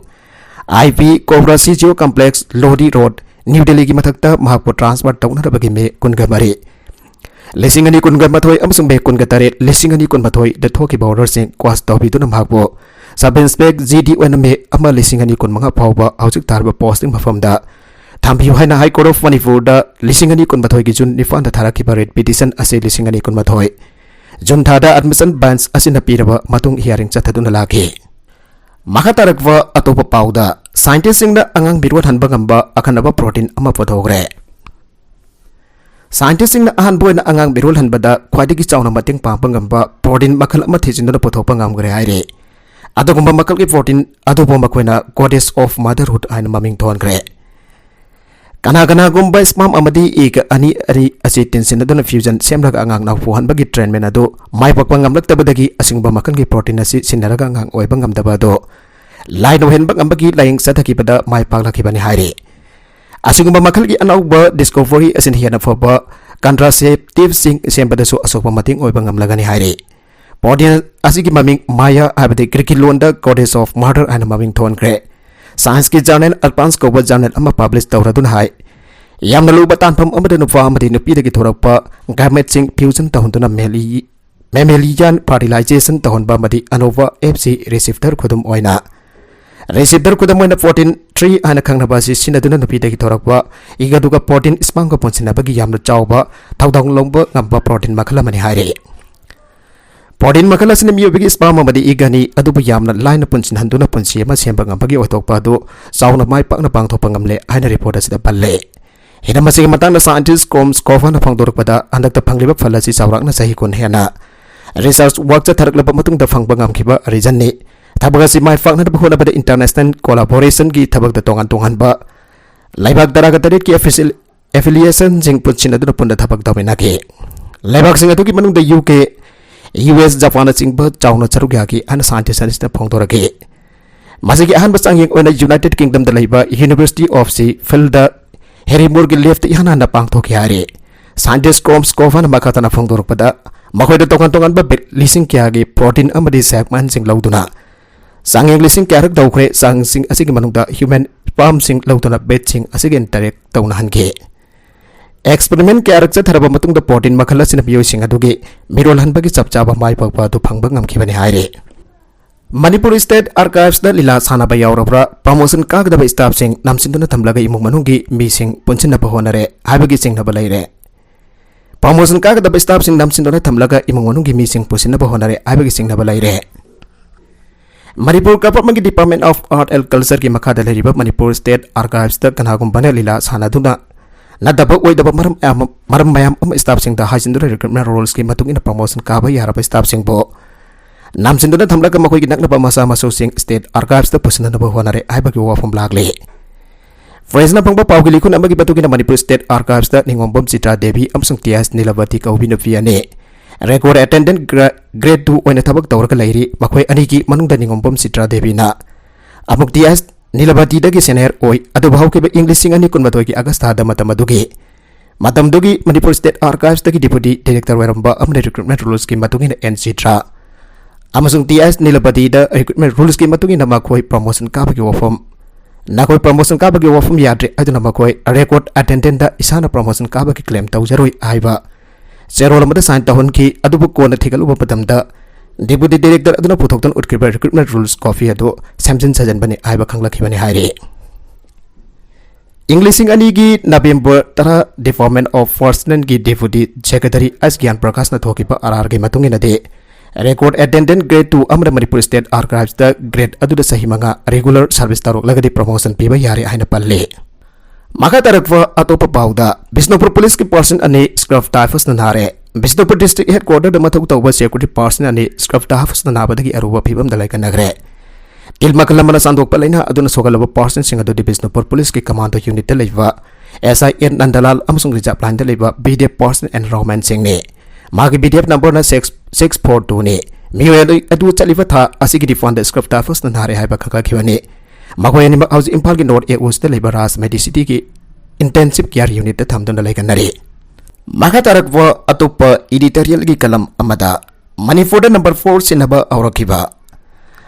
I P Cobra C G O Complex, Lodi Road, New Delhiꯒꯤ ꯃꯊꯛꯇ ꯃꯍꯥꯛꯄꯨ transfer ꯇꯧꯅꯔꯕꯒꯤ ꯃꯦ ꯀꯨꯟꯒ ꯃꯔꯤ, ꯂꯤꯁꯤꯡ ꯑꯅꯤ ꯀꯨꯟꯒ ꯃꯥꯊꯣꯏ ꯑꯃꯁꯨꯡ ꯃꯦ ꯀꯨꯟꯒ ꯇꯔꯦꯠ, ꯂꯤꯁꯤꯡ ꯑꯅꯤ ꯀꯨꯟꯃꯥꯊꯣꯏꯗ ꯊꯣꯛꯈꯤꯕ orderꯁꯤꯡ quash ꯇꯧꯕꯤꯗꯨꯅ ꯃꯍꯥꯛꯄꯨ Sub Inspect G D ꯑꯣꯏꯅ ꯃꯦ ꯑꯃ, ꯂꯤꯁꯤꯡ ꯑꯅꯤ ꯀꯨꯟꯃꯉꯥ ꯐꯥꯎꯕ ꯍꯧꯖꯤꯛ ꯇꯥꯔꯤꯕ posting ꯃꯐꯝꯗ ꯊꯝꯕꯤꯌꯨ ꯍꯥꯏꯅ High Court of ꯃꯅꯤꯄꯨꯔꯗ ꯂꯤꯁꯤꯡ ꯑꯅꯤ ꯀꯨꯟꯃꯥꯊꯣꯏꯒꯤ ꯖꯨꯟ ꯅꯤꯄꯥꯟꯗ ꯊꯥꯔꯛꯈꯤꯕ writ petition ꯑꯁꯤ ꯂꯤꯁꯤꯡ ꯑꯅꯤ ꯀꯨꯟꯃꯥꯊꯣꯏ ꯖꯨꯟ ꯊꯥꯗ admission bench ꯑꯁꯤꯅ ꯄꯤꯔꯕ ꯃꯇꯨꯡ hearing ꯆꯠꯊꯗꯨꯅ ꯂꯥꯛꯈꯤ꯫ ꯃꯈꯥ ꯇꯥꯔꯛꯄ ꯑꯇꯣꯞꯄ ꯄꯥꯎꯗ, scientistꯁꯤꯡꯅ ꯑꯉꯥꯡ ꯃꯤꯔꯣꯜ ꯍꯟꯕ ꯉꯝꯕ ꯑꯈꯟꯅꯕ protein ꯑꯃ ꯄꯨꯊꯣꯛꯈ꯭ꯔꯦ꯫ Scientistꯁꯤꯡꯅ ꯑꯍꯥꯟꯕ ꯑꯣꯏꯅ ꯑꯉꯥꯡ ꯃꯤꯔꯣꯜ ꯍꯟꯕꯗ ꯈ꯭ꯋꯥꯏꯗꯒꯤ ꯆꯥꯎꯅ ꯃꯇꯦꯡ ꯄꯥꯡꯕ ꯉꯝꯕ protein ꯃꯈꯜ ꯑꯃ ꯊꯤꯖꯤꯟꯗꯨꯅ ꯄꯨꯊꯣꯛꯄ ꯉꯝꯈ꯭ꯔꯦ ꯍꯥꯏꯔꯦ꯫ ꯑꯗꯨꯒꯨꯝꯕ ꯃꯈꯜꯒꯤ protein ꯑꯗꯨꯕꯨ ꯃꯈꯣꯏꯅ Goddess of Motherhood ꯍꯥꯏꯅ ꯃꯃꯤꯡ ꯊꯣꯟꯈ꯭ꯔꯦ꯫ ꯀꯅꯥ ꯀꯅꯥꯒꯨꯝꯕ sperm ꯑꯃꯗꯤ egg ꯑꯅꯤ ꯑꯅꯤ ꯑꯁꯤ ꯇꯤꯟꯁꯤꯟꯅꯗꯨꯅ fusion ꯁꯦꯝꯂꯒ ꯑꯉꯥꯡ ꯅꯥꯎ ꯄꯣꯛꯍꯟꯕꯒꯤ treatment ꯑꯗꯨ ꯃꯥꯏ ꯄꯥꯛꯄ ꯉꯝꯂꯛꯇꯕꯗꯒꯤ ꯑꯁꯤꯒꯨꯝꯕ ꯃꯈꯜꯒꯤ protein ꯑꯁꯤ ꯁꯤꯟꯅꯔꯒ ꯑꯉꯥꯡ ꯑꯣꯏꯕ ꯉꯝꯗꯕ ꯑꯗꯨ ꯂꯥꯏ ꯑꯣꯏꯍꯟꯕ ꯉꯝꯕꯒꯤ ꯂꯥꯏꯌꯦꯡ ꯆꯠꯊꯈꯤꯕꯗ ꯃꯥꯏ ꯄꯥꯛꯂꯛꯈꯤꯕꯅꯤ ꯍꯥꯏꯔꯤ꯫ ꯑꯁꯤꯒꯨꯝꯕ ꯃꯈꯜꯒꯤ ꯑꯅꯧꯕ discovery ꯑꯁꯤꯅ ꯍꯦꯟꯅ ꯐꯕ contraceptiveꯁꯤꯡ ꯁꯦꯝꯕꯗꯁꯨ ꯑꯆꯧꯕ ꯃꯇꯦꯡ ꯑꯣꯏꯕ ꯉꯝꯂꯒꯅꯤ ꯍꯥꯏꯔꯤ꯫ Protein ꯑꯁꯤꯒꯤ ꯃꯃꯤꯡ Maya ꯍꯥꯏꯕꯗꯤ Greek ꯂꯣꯟꯗ Goddess of Mother ꯍꯥꯏꯅ ꯃꯃꯤꯡ ꯊꯣꯟꯈ꯭ꯔꯦ꯫ Scienceꯀꯤ journal Advance ꯀꯧꯕ journal ꯑꯃ publish ꯇꯧꯔꯗꯨꯅ ꯍꯥꯏ, ꯌꯥꯝꯅ ꯂꯨꯕ ꯇꯥꯟꯐꯝ ꯑꯃꯗ ꯅꯨꯄꯥ ꯑꯃꯗꯤ ꯅꯨꯄꯤꯗꯒꯤ ꯊꯣꯔꯛꯄ gametesꯁꯤꯡ fusion ꯇꯧꯍꯟꯗꯨꯅ meli-, mammalian fertilization ꯇꯧꯍꯟꯕ ꯑꯃꯗꯤ ꯑꯅꯧꯕ F G receptor ꯈꯨꯗꯝ ꯑꯣꯏꯅ receptor ꯈꯨꯗꯝ ꯑꯣꯏꯅ protein three ꯍꯥꯏꯅ ꯈꯪꯅꯕ ꯑꯁꯤ ꯁꯤꯖꯤꯟꯅꯗꯨꯅ ꯅꯨꯄꯤꯗꯒꯤ ꯊꯣꯔꯛꯄ egg ꯑꯗꯨꯒ protein spermꯒ ꯄꯨꯟꯁꯤꯟꯅꯕꯒꯤ ꯌꯥꯝꯅ ꯆꯥꯎꯕ ꯊꯧꯗꯥꯡ ꯂꯧꯕ ꯉꯝꯕ protein ꯃꯈꯜ ꯑꯃꯅꯤ ꯍꯥꯏꯔꯤ꯫ Protein ꯃꯈꯜ ꯑꯁꯤꯅ ꯃꯤꯑꯣꯏꯕꯒꯤ sperm ꯑꯃꯗꯤ egg ꯑꯅꯤ ꯑꯗꯨꯕꯨ ꯌꯥꯝꯅ ꯂꯥꯏꯅ ꯄꯨꯟꯁꯤꯟꯍꯟꯗꯨꯅ ꯄꯨꯟꯁꯤ ꯑꯃ ꯁꯦꯝꯕ ꯉꯝꯕꯒꯤ ꯑꯣꯏꯊꯣꯛꯄ ꯑꯗꯨ ꯆꯥꯎꯅ ꯃꯥꯏ ꯄꯥꯛꯅ ꯄꯥꯡꯊꯣꯛꯄ ꯉꯝꯂꯦ ꯍꯥꯏꯅ report ꯑꯁꯤꯗ ꯄꯜꯂꯦ꯫ ꯍꯤꯔꯝ ꯑꯁꯤꯒꯤ ꯃꯇꯥꯡꯗ scientist Comscoffꯅ ꯐꯣꯡꯗꯣꯔꯛꯄꯗ, ꯍꯟꯗꯛꯇ ꯐꯪꯂꯤꯕ ꯐꯜ ꯑꯁꯤ ꯆꯥꯎꯔꯥꯛꯅ ꯆꯍꯤ ꯀꯨꯟ ꯍꯦꯟꯅ Research work ꯆꯠꯊꯔꯛꯂꯕ ꯃꯇꯨꯡꯗ ꯐꯪꯕ ꯉꯝꯈꯤꯕ reasonꯅꯤ꯫ ꯊꯕꯛ ꯑꯁꯤ ꯃꯥꯏ ꯄꯥꯛꯅꯅꯕ ꯍꯣꯠꯅꯕꯗ international collaborationꯒꯤ ꯊꯕꯛꯇ ꯇꯣꯉꯥꯟ ꯇꯣꯉꯥꯟꯕ ꯂꯩꯕꯥꯛ ꯇꯔꯥꯒ ꯇꯔꯦꯠꯀꯤ official affiliationꯁꯤꯡ ꯄꯨꯟꯁꯤꯟꯅꯗꯨꯅ ꯄꯨꯟꯅ ꯊꯕꯛ ꯇꯧꯃꯤꯟꯅꯈꯤ꯫ ꯂꯩꯕꯥꯛꯁꯤꯡ ꯑꯗꯨꯒꯤ ꯃꯅꯨꯡꯗ U K, U S, ꯖꯄꯥꯟꯅꯆꯤꯡꯕ ꯆꯥꯎꯅ ꯁꯔꯨꯛ ꯌꯥꯈꯤ ꯍꯥꯏꯅ scientist ꯑꯅꯤꯁꯤꯅ ꯐꯣꯡꯗꯣꯔꯛꯈꯤ꯫ ꯃꯁꯤꯒꯤ ꯑꯍꯥꯟꯕ ꯆꯥꯡꯌꯦꯡ ꯑꯣꯏꯅ United Kingdomꯗ ꯂꯩꯕ University of Sheffieldꯗ Harry Mooreꯒꯤ labꯇ ꯏꯍꯥꯟ ꯍꯥꯟꯅ ꯄꯥꯡꯊꯣꯛꯈꯤ ꯍꯥꯏꯔꯤ꯫ Scientist Crom Scoffꯅ ꯃꯈꯥ ꯇꯥꯅ ꯐꯣꯡꯗꯣꯔꯛꯄꯗ, ꯃꯈꯣꯏꯗ ꯇꯣꯉꯥꯟ ꯇꯣꯉꯥꯟꯕ bat ꯂꯤꯁꯤꯡ ꯀꯌꯥꯒꯤ protein ꯑꯃꯗꯤ segmentꯁꯤꯡ ꯂꯧꯗꯨꯅ ꯆꯥꯡꯌꯦꯡ ꯂꯤꯁꯤꯡ ꯀꯌꯥꯔꯛ ꯇꯧꯈ꯭ꯔꯦ꯫ ꯆꯥꯡꯁꯤꯡ ꯑꯁꯤꯒꯤ ꯃꯅꯨꯡꯗ human spermꯁꯤꯡ ꯂꯧꯗꯨꯅ batꯁꯤꯡ ꯑꯁꯤꯒ interact ꯇꯧꯅꯍꯟꯈꯤ꯫ Experiment ꯀꯌꯥꯔꯛ ꯆꯠꯊꯔꯕ ꯃꯇꯨꯡꯗ protein ꯃꯈꯜ ꯑꯁꯤꯅ ꯃꯤꯑꯣꯏꯁꯤꯡ ꯑꯗꯨꯒꯤ ꯃꯤꯔꯣꯜ ꯍꯟꯕꯒꯤ ꯆꯞ ꯆꯥꯕ ꯃꯥꯏ ꯄꯥꯛꯄ ꯑꯗꯨ ꯐꯪꯕ ꯉꯝꯈꯤꯕꯅꯤ ꯍꯥꯏꯔꯤ꯫ ꯃꯅꯤꯄꯨꯔ State Archivesꯇ ꯂꯤꯂꯥ ꯁꯥꯟꯅꯕ ꯌꯥꯎꯔꯕ꯭ꯔꯥ? Promotion ꯀꯥꯒꯗꯕ staffꯁꯤꯡ ꯅꯝꯁꯤꯟꯗꯨꯅ ꯊꯝꯂꯒ ꯏꯃꯨꯡ ꯃꯅꯨꯡꯒꯤ ꯃꯤꯁꯤꯡ ꯄꯨꯟꯁꯤꯟꯅꯕ ꯍꯣꯠꯅꯔꯦ ꯍꯥꯏꯕꯒꯤ ꯆꯤꯡꯅꯕ ꯂꯩꯔꯦ꯫ Promotion ꯀꯥꯒꯗꯕ staffꯁꯤꯡ ꯅꯝꯁꯤꯟꯗꯨꯅ ꯊꯝꯂꯒ ꯏꯃꯨꯡ ꯃꯅꯨꯡꯒꯤ ꯃꯤꯁꯤꯡ ꯄꯨꯟꯁꯤꯟꯅꯕ ꯍꯣꯠꯅꯔꯦ ꯍꯥꯏꯕꯒꯤ ꯆꯤꯡꯅꯕ ꯂꯩꯔꯦ꯫ Manipur Governmentꯀꯤ Department of Art and Cultureꯒꯤ ꯃꯈꯥꯗ ꯂꯩꯔꯤꯕ ꯃꯅꯤꯄꯨꯔ State Archivesꯇ ꯀꯅꯥꯒꯨꯝꯕꯅ ꯂꯤꯂꯥ ꯁꯥꯟꯅꯗꯨꯅ ꯅꯠꯇꯕ ꯑꯣꯏꯗꯕ ꯃꯔꯝ ꯃꯌꯥꯝ, ꯃꯔꯝ ꯃꯌꯥꯝ ꯑꯃ staffꯁꯤꯡꯗ ꯍꯥꯏꯖꯤꯟꯗꯨꯅ recruitment rulesꯀꯤ ꯃꯇꯨꯡ ꯏꯟꯅ promotion ꯀꯥꯕ ꯌꯥꯔꯕ staffꯁꯤꯡꯕꯨ ꯅꯝꯁꯤꯟꯗꯨꯅ ꯊꯝꯂꯒ ꯃꯈꯣꯏꯒꯤ ꯅꯛꯅꯕ ꯃꯆꯥ ꯃꯁꯨꯁꯤꯡ State Archivesꯇ ꯄꯨꯁꯤꯟꯅꯅꯕ ꯍꯣꯠꯅꯔꯦ ꯍꯥꯏꯕꯒꯤ ꯋꯥꯐꯝ ꯂꯥꯛꯂꯤ꯫ Pressꯅ ꯐꯪꯕ ꯄꯥꯎꯒꯤ ꯂꯤꯈꯨꯟ ꯑꯃꯒꯤ ꯃꯇꯨꯡ ꯏꯟꯅ ꯃꯅꯤꯄꯨꯔ State Archivesꯇ ꯅꯤꯉꯣꯝꯕꯝ ꯆꯤꯇ꯭ꯔꯥ ꯗꯦꯕꯤ ꯑꯃꯁꯨꯡ T S ꯅꯤꯂꯕꯇꯤ ꯀꯧꯕꯤ ꯅꯨꯄꯤ ꯑꯅꯤ record attendant gra-, grade two ꯑꯣꯏꯅ ꯊꯕꯛ ꯇꯧꯔꯒ ꯂꯩꯔꯤ꯫ ꯃꯈꯣꯏ ꯑꯅꯤꯒꯤ ꯃꯅꯨꯡꯗ ꯅꯤꯉꯣꯝꯕꯝ ꯆꯤꯇ꯭ꯔꯥ ꯗꯦꯕꯤꯅ ꯑꯃꯨꯛ T S ꯅꯤꯂꯕꯇꯤꯗꯒꯤ senior ꯑꯣꯏ, ꯑꯗꯨꯕꯨ ꯍꯧꯈꯤꯕ ꯏꯪ ꯂꯤꯁꯤꯡ ꯑꯅꯤ ꯀꯨꯟꯃꯥꯊꯣꯏꯒꯤ August ꯊꯥꯗ ꯃꯇꯝ ꯑꯗꯨꯒꯤ, ꯃꯇꯝꯗꯨꯒꯤ ꯃꯅꯤꯄꯨꯔ State Archivesꯇꯒꯤ Deputy Director ꯑꯣꯏꯔꯝꯕ ꯑꯃꯅ recruitment rulesꯀꯤ ꯃꯇꯨꯡ ꯏꯟꯅ N ꯆꯤꯇ꯭ꯔꯥ ꯑꯃꯁꯨꯡ T S ꯅꯤꯂꯕꯇꯤꯗ recruitment rulesꯀꯤ ꯃꯇꯨꯡ ꯏꯟꯅ ꯃꯈꯣꯏ promotion ꯀꯥꯕꯒꯤ ꯋꯥꯐꯝ, ꯅꯈꯣꯏ promotion ꯀꯥꯕꯒꯤ ꯋꯥꯐꯝ ꯌꯥꯗ꯭ꯔꯦ ꯍꯥꯏꯗꯨꯅ ꯃꯈꯣꯏ record attendantꯇ ꯏꯁꯥꯅ promotion ꯀꯥꯕꯒꯤ claim ꯇꯧꯖꯔꯣꯏ ꯍꯥꯏꯕ ꯆꯦꯔꯣꯜ ꯑꯃꯗ sign ꯇꯧꯍꯟꯈꯤ꯫ ꯑꯗꯨꯕꯨ ꯀꯣꯟꯅ ꯊꯤꯒꯠꯂꯨꯕ ꯃꯇꯝꯗ Deputy Director ꯑꯗꯨꯅ ꯄꯨꯊꯣꯛꯇꯨꯅ ꯎꯠꯈꯤꯕ recruitment rules copy ꯑꯗꯨ ꯁꯦꯝꯖꯤꯟ ꯁꯥꯖꯤꯟꯕꯅꯤ ꯍꯥꯏꯕ ꯈꯪꯂꯛꯈꯤꯕꯅꯤ ꯍꯥꯏꯔꯤ꯫ ꯏꯪ ꯂꯤꯁꯤꯡ ꯑꯅꯤꯒꯤ November ꯇꯔꯥ Department of Personnelꯒꯤ Deputy Secretary S ꯒ꯭ꯌꯥꯟ ꯄ꯭ꯔꯀꯥꯁꯅ ꯊꯣꯛꯈꯤꯕ ꯑꯥꯔ ꯑꯥꯔꯒꯤ ꯃꯇꯨꯡ ꯏꯟꯅꯗꯤ, record attendant grade two ꯑꯃꯅ ꯃꯅꯤꯄꯨꯔ State Archivesꯇ grade ꯑꯗꯨꯗ ꯆꯍꯤ ꯃꯉꯥ regular service ꯇꯧꯔꯛꯂꯒꯗꯤ promotion ꯄꯤꯕ ꯌꯥꯔꯦ ꯍꯥꯏꯅ ꯄꯜꯂꯤ꯫ ꯃꯈꯥ ꯇꯥꯔꯛꯄ ꯑꯇꯣꯞꯄ ꯄꯥꯎꯗ, ꯕꯤꯁꯅꯨꯄꯨꯔ Policeꯀꯤ person ꯑꯅꯤ scrub typhusꯅ ꯅꯥꯔꯦ꯫ ꯕꯤꯁꯅꯨꯄꯨꯔ ꯗꯤꯁꯇ꯭ꯔꯤꯛ ꯍꯦꯗꯀ꯭ꯋꯥꯇꯔꯗ ꯃꯊꯧ ꯇꯧꯕ ꯁꯦꯀ꯭ꯌꯨꯔꯤꯇꯤ ꯄꯥꯔꯁꯟ ꯑꯅꯤ ꯁ꯭ꯀ꯭ꯔꯕ ꯇꯍꯥꯐꯁꯅ ꯅꯥꯕꯗꯒꯤ ꯑꯔꯨꯕ ꯐꯤꯕꯝꯗ ꯂꯩꯈꯠꯅꯈ꯭ꯔꯦ꯫ ꯇꯤꯜ ꯃꯈꯜ ꯑꯃꯅ ꯁꯟꯗꯣꯛꯄ ꯂꯥꯏꯅꯥ ꯑꯗꯨꯅ ꯁꯣꯛꯍꯜꯂꯕ ꯄꯥꯔꯁꯟꯁꯤꯡ ꯑꯗꯨꯗꯤ ꯕꯤꯁꯅꯨꯄꯨꯔ ꯄꯨꯂꯤꯁꯀꯤ ꯀꯃꯥꯟꯗꯣ ꯌꯨꯅꯤꯠꯇ ꯂꯩꯕ ꯑꯦꯁ ꯑꯥꯏ ꯑꯦꯟ ꯅꯟꯗꯂꯥꯜ ꯑꯃꯁꯨꯡ ꯔꯤꯖꯥꯔꯚ ꯂꯥꯏꯟꯗ ꯂꯩꯕ B D F person N ꯔꯣꯃꯦꯟꯁꯤꯡꯅꯤ꯫ ꯃꯍꯥꯛꯀꯤ ꯕꯤ ꯗꯤ ꯑꯦꯐ ꯅꯝꯕꯔꯅ ꯁꯤꯛꯁ ꯁꯤꯛꯁ ꯐꯣꯔ ꯇꯨꯅꯤ꯫ ꯃꯤꯑꯣꯏ ꯑꯗꯨ, ꯑꯗꯨ ꯆꯠꯂꯤꯕ ꯊꯥ ꯑꯁꯤꯒꯤ ꯅꯤꯄꯥꯟꯗ ꯁ꯭ꯀ꯭ꯔꯕ ꯇꯥꯏꯐꯁꯅ ꯅꯥꯔꯦ ꯍꯥꯏꯕ ꯈꯪꯒꯠꯈꯤꯕꯅꯤ꯫ ꯃꯈꯣꯏ ꯑꯅꯤꯃꯛ ꯍꯧꯖꯤꯛ ꯏꯝꯐꯥꯜꯒꯤ ꯅꯣꯔꯠ ꯑꯦ ꯑꯣꯁꯇ ꯂꯩꯕ ꯔꯥꯖ ꯃꯦꯗꯤꯁꯤꯇꯤꯒꯤ ꯏꯟꯇꯦꯟꯁꯤꯚ ꯀꯤꯌꯔ ꯌꯨꯅꯤꯠꯇ ꯊꯝꯗꯨꯅ ꯂꯩꯒꯟꯅꯔꯤ꯫ ꯃꯈꯥ ꯇꯥꯔꯛꯄ ꯑꯇꯣꯞꯄ ꯏꯗꯤꯇꯣꯔꯤꯌꯦꯜꯒꯤ ꯀꯂꯝ ꯑꯃꯗ ꯃꯅꯤꯄꯨꯔꯗ ꯅꯝꯕꯔ ꯐꯣꯔ ꯁꯤꯟꯅꯕ ꯍꯧꯔꯛꯈꯤꯕ꯫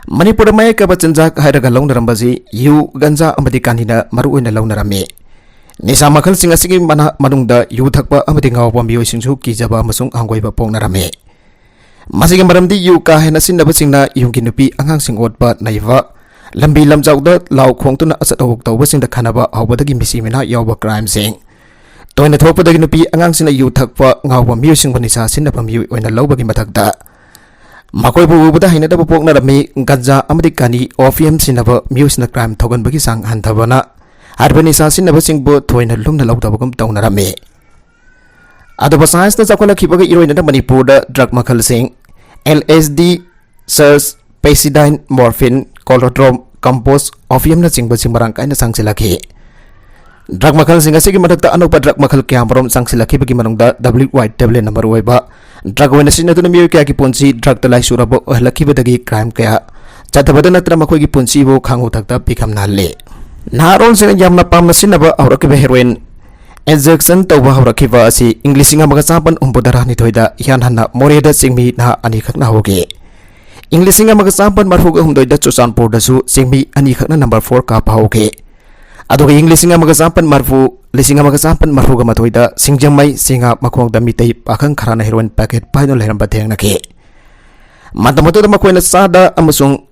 ꯃꯅꯤꯄꯨꯔꯗ ꯃꯌꯥꯏ ꯀꯥꯕ ꯆꯤꯟꯖꯥꯛ ꯍꯥꯏꯔꯒ ꯂꯧꯅꯔꯝꯕꯁꯤ ꯌꯨ, ꯒꯟꯖꯥ ꯑꯃꯗꯤ ꯀꯥꯅꯤꯅ ꯃꯔꯨꯑꯣꯏꯅ ꯂꯧꯅꯔꯝꯃꯤ꯫ ꯅꯤꯁꯥ ꯃꯈꯜꯁꯤꯡ ꯑꯁꯤꯒꯤ ꯃꯅꯥ-, ꯃꯅꯨꯡꯗ ꯌꯨ ꯊꯛꯄ ꯑꯃꯗꯤ ꯉꯥꯎꯕ ꯃꯤꯑꯣꯏꯁꯤꯡꯁꯨ ꯀꯤꯖꯕ ꯑꯃꯁꯨꯡ ꯍꯪꯒꯣꯏꯕ ꯄꯣꯛꯅꯔꯝꯃꯤ꯫ ꯃꯁꯤꯒꯤ ꯃꯔꯝꯗꯤ ꯌꯨ ꯀꯥ ꯍꯦꯟꯅ ꯁꯤꯖꯤꯟꯅꯕꯁꯤꯡꯅ ꯌꯨꯝꯒꯤ ꯅꯨꯄꯤ ꯑꯉꯥꯡꯁꯤꯡ ꯑꯣꯠꯄ ꯅꯩꯕ, ꯂꯝꯕꯤ ꯂꯝꯖꯥꯎꯗ ꯂꯥꯎ ꯈꯣꯡꯗꯨꯅ ꯑꯆꯠ ꯑꯋꯣꯛ ꯇꯧꯕꯁꯤꯡꯗ ꯈꯟꯅꯕ ꯍꯧꯕꯗꯒꯤ ꯃꯤꯁꯤ ꯃꯤꯅꯥ ꯌꯥꯎꯕ ꯀ꯭ꯔꯥꯏꯝꯁꯤꯡ ꯇꯣꯏꯅ ꯊꯣꯛꯄꯗꯒꯤ ꯅꯨꯄꯤ ꯑꯉꯥꯡꯁꯤꯡꯅ ꯌꯨ ꯊꯛꯄ, ꯉꯥꯎꯕ ꯃꯤꯑꯣꯏꯁꯤꯡꯕꯨ ꯅꯤꯁꯥ ꯁꯤꯖꯤꯟꯅꯕ ꯃꯤꯑꯣꯏ ꯑꯣꯏꯅ ꯂꯧꯕꯒꯤ ꯃꯊꯛꯇ ꯃꯈꯣꯏꯕꯨ ꯎꯕꯗ ꯍꯩꯅꯗꯕ ꯄꯣꯛꯅꯔꯝꯃꯤ꯫ ꯒꯟꯖꯥ ꯑꯃꯗꯤ ꯀꯥꯅꯤ, ꯑꯣꯄꯤꯌꯝ ꯁꯤꯖꯤꯟꯅꯕ ꯃꯤꯑꯣꯏꯁꯤꯡꯅ ꯀ꯭ꯔꯥꯏꯝ ꯊꯧꯒꯟꯕꯒꯤ ꯆꯥꯡ ꯍꯟꯊꯕꯅ ꯍꯥꯏꯔꯤꯕ ꯅꯤꯁꯥ ꯁꯤꯖꯤꯟꯅꯕꯁꯤꯡꯕꯨ ꯊꯣꯏꯅ ꯂꯨꯝꯅ ꯂꯧꯗꯕꯒꯨꯝ ꯇꯧꯅꯔꯝꯃꯤ꯫ ꯑꯗꯨꯕꯨ ꯁꯥꯏꯟꯁꯅ ꯆꯥꯎꯈꯠꯂꯛꯈꯤꯕꯒ ꯏꯔꯣꯏꯅꯅ ꯃꯅꯤꯄꯨꯔꯗ ꯗ꯭ꯔꯒ ꯃꯈꯜꯁꯤꯡ ꯑꯦꯜ ꯑꯦꯁ ꯗꯤ, ꯁꯔꯁ, ꯄꯦꯁꯤꯗꯥꯏꯟ, ꯃꯣꯔꯐꯤꯟ, ꯀꯣꯂꯣꯗ꯭ꯔꯣꯝ, ꯀꯝꯄꯣꯁ, ꯑꯣꯄꯤꯌꯝꯅꯆꯤꯡꯕꯁꯤꯡ ꯃꯔꯥꯡ ꯀꯥꯏꯅ ꯆꯪꯁꯤꯜꯂꯛꯈꯤ꯫ ꯗ꯭ꯔꯒ ꯃꯈꯜꯁꯤꯡ ꯑꯁꯤꯒꯤ ꯃꯊꯛꯇ ꯑꯅꯧꯕ ꯗ꯭ꯔꯒ ꯃꯈꯜ ꯀꯌꯥꯃꯔꯨꯝ ꯆꯪꯁꯤꯜꯂꯛꯈꯤꯕꯒꯤ ꯃꯅꯨꯡꯗ ꯗꯕ꯭ꯂꯤꯎ ꯋꯥꯏ ꯇꯦꯕ꯭ꯂꯦꯠꯅ ꯃꯔꯨꯑꯣꯏꯕ ꯗ꯭ꯔꯒ ꯑꯣꯏꯅ ꯁꯤꯖꯤꯟꯅꯗꯨꯅ ꯃꯤꯑꯣꯏ ꯀꯌꯥꯒꯤ ꯄꯨꯟꯁꯤ ꯗ꯭ꯔꯒꯇ ꯂꯥꯏꯆꯨꯔꯕ ꯑꯣꯏꯍꯜꯂꯛꯈꯤꯕꯗꯒꯤ ꯀ꯭ꯔꯥꯏꯝ ꯀꯌꯥ ꯆꯠꯊꯕꯗ ꯅꯠꯇꯅ ꯃꯈꯣꯏꯒꯤ ꯄꯨꯟꯁꯤꯕꯨ ꯈꯥꯉꯨ ꯊꯛꯇ ꯄꯤꯈꯝꯅꯍꯜꯂꯤ꯫ ꯅꯍꯥꯔꯣꯜꯁꯤꯡꯅ ꯌꯥꯝꯅ ꯄꯥꯝꯅ ꯁꯤꯖꯤꯟꯅꯕ ꯍꯧꯔꯛꯈꯤꯕ ꯍꯦꯔꯣꯏꯟ ꯏꯟꯖꯦꯛꯁꯟ ꯇꯧꯕ ꯍꯧꯔꯛꯈꯤꯕ ꯑꯁꯤ ꯏꯪ ꯂꯤꯁꯤꯡ ꯑꯃꯒ ꯆꯥꯃꯥꯄꯟ ꯍꯨꯝꯐꯨꯇꯔꯥꯅꯤꯊꯣꯏꯗ ꯏꯍꯥꯟ ꯍꯥꯟꯅ ꯃꯣꯔꯦꯗ ꯆꯤꯡꯃꯤ ꯅꯍꯥ ꯑꯅꯤꯈꯛꯅ ꯍꯧꯈꯤ꯫ ꯏꯪ ꯂꯤꯁꯤꯡ ꯑꯃꯒ ꯆꯥꯃꯥꯄꯟ ꯃꯔꯐꯨꯒ ꯍꯨꯝꯗꯣꯏꯗ ꯆꯨꯔꯆꯥꯟꯄꯨꯔꯗꯁꯨ ꯆꯤꯡꯃꯤ ꯑꯅꯤꯈꯛꯅ ꯅꯝꯕꯔ ꯐꯣꯔ ꯀꯥꯞꯄ ꯍꯧꯈꯤ꯫ ꯑꯗꯨꯒ ꯏꯪ ꯂꯤꯁꯤꯡ ꯑꯃꯒ ꯆꯥꯃꯥꯄꯟ ꯃꯔꯐꯨ, ꯂꯤꯁꯤꯡ ꯑꯃꯒ ꯆꯥꯃꯥꯄꯟ ꯃꯔꯐꯨꯒ ꯃꯥꯊꯣꯏꯗ ꯁꯤꯡꯖꯃꯩ, ꯁꯤꯡꯉꯥ ꯃꯈꯣꯡꯗ ꯃꯤꯇꯩ ꯄꯥꯈꯪ ꯈꯔꯅ ꯍꯦꯔꯣꯏꯟ ꯄꯦꯀꯦꯠ ꯄꯥꯏꯗꯨꯅ ꯂꯩꯔꯝꯕ ꯊꯦꯡꯅꯈꯤ꯫ ꯃꯇꯝ ꯑꯗꯨꯗ ꯃꯈꯣꯏꯅ ꯆꯥꯗ ꯑꯃꯁꯨꯡ,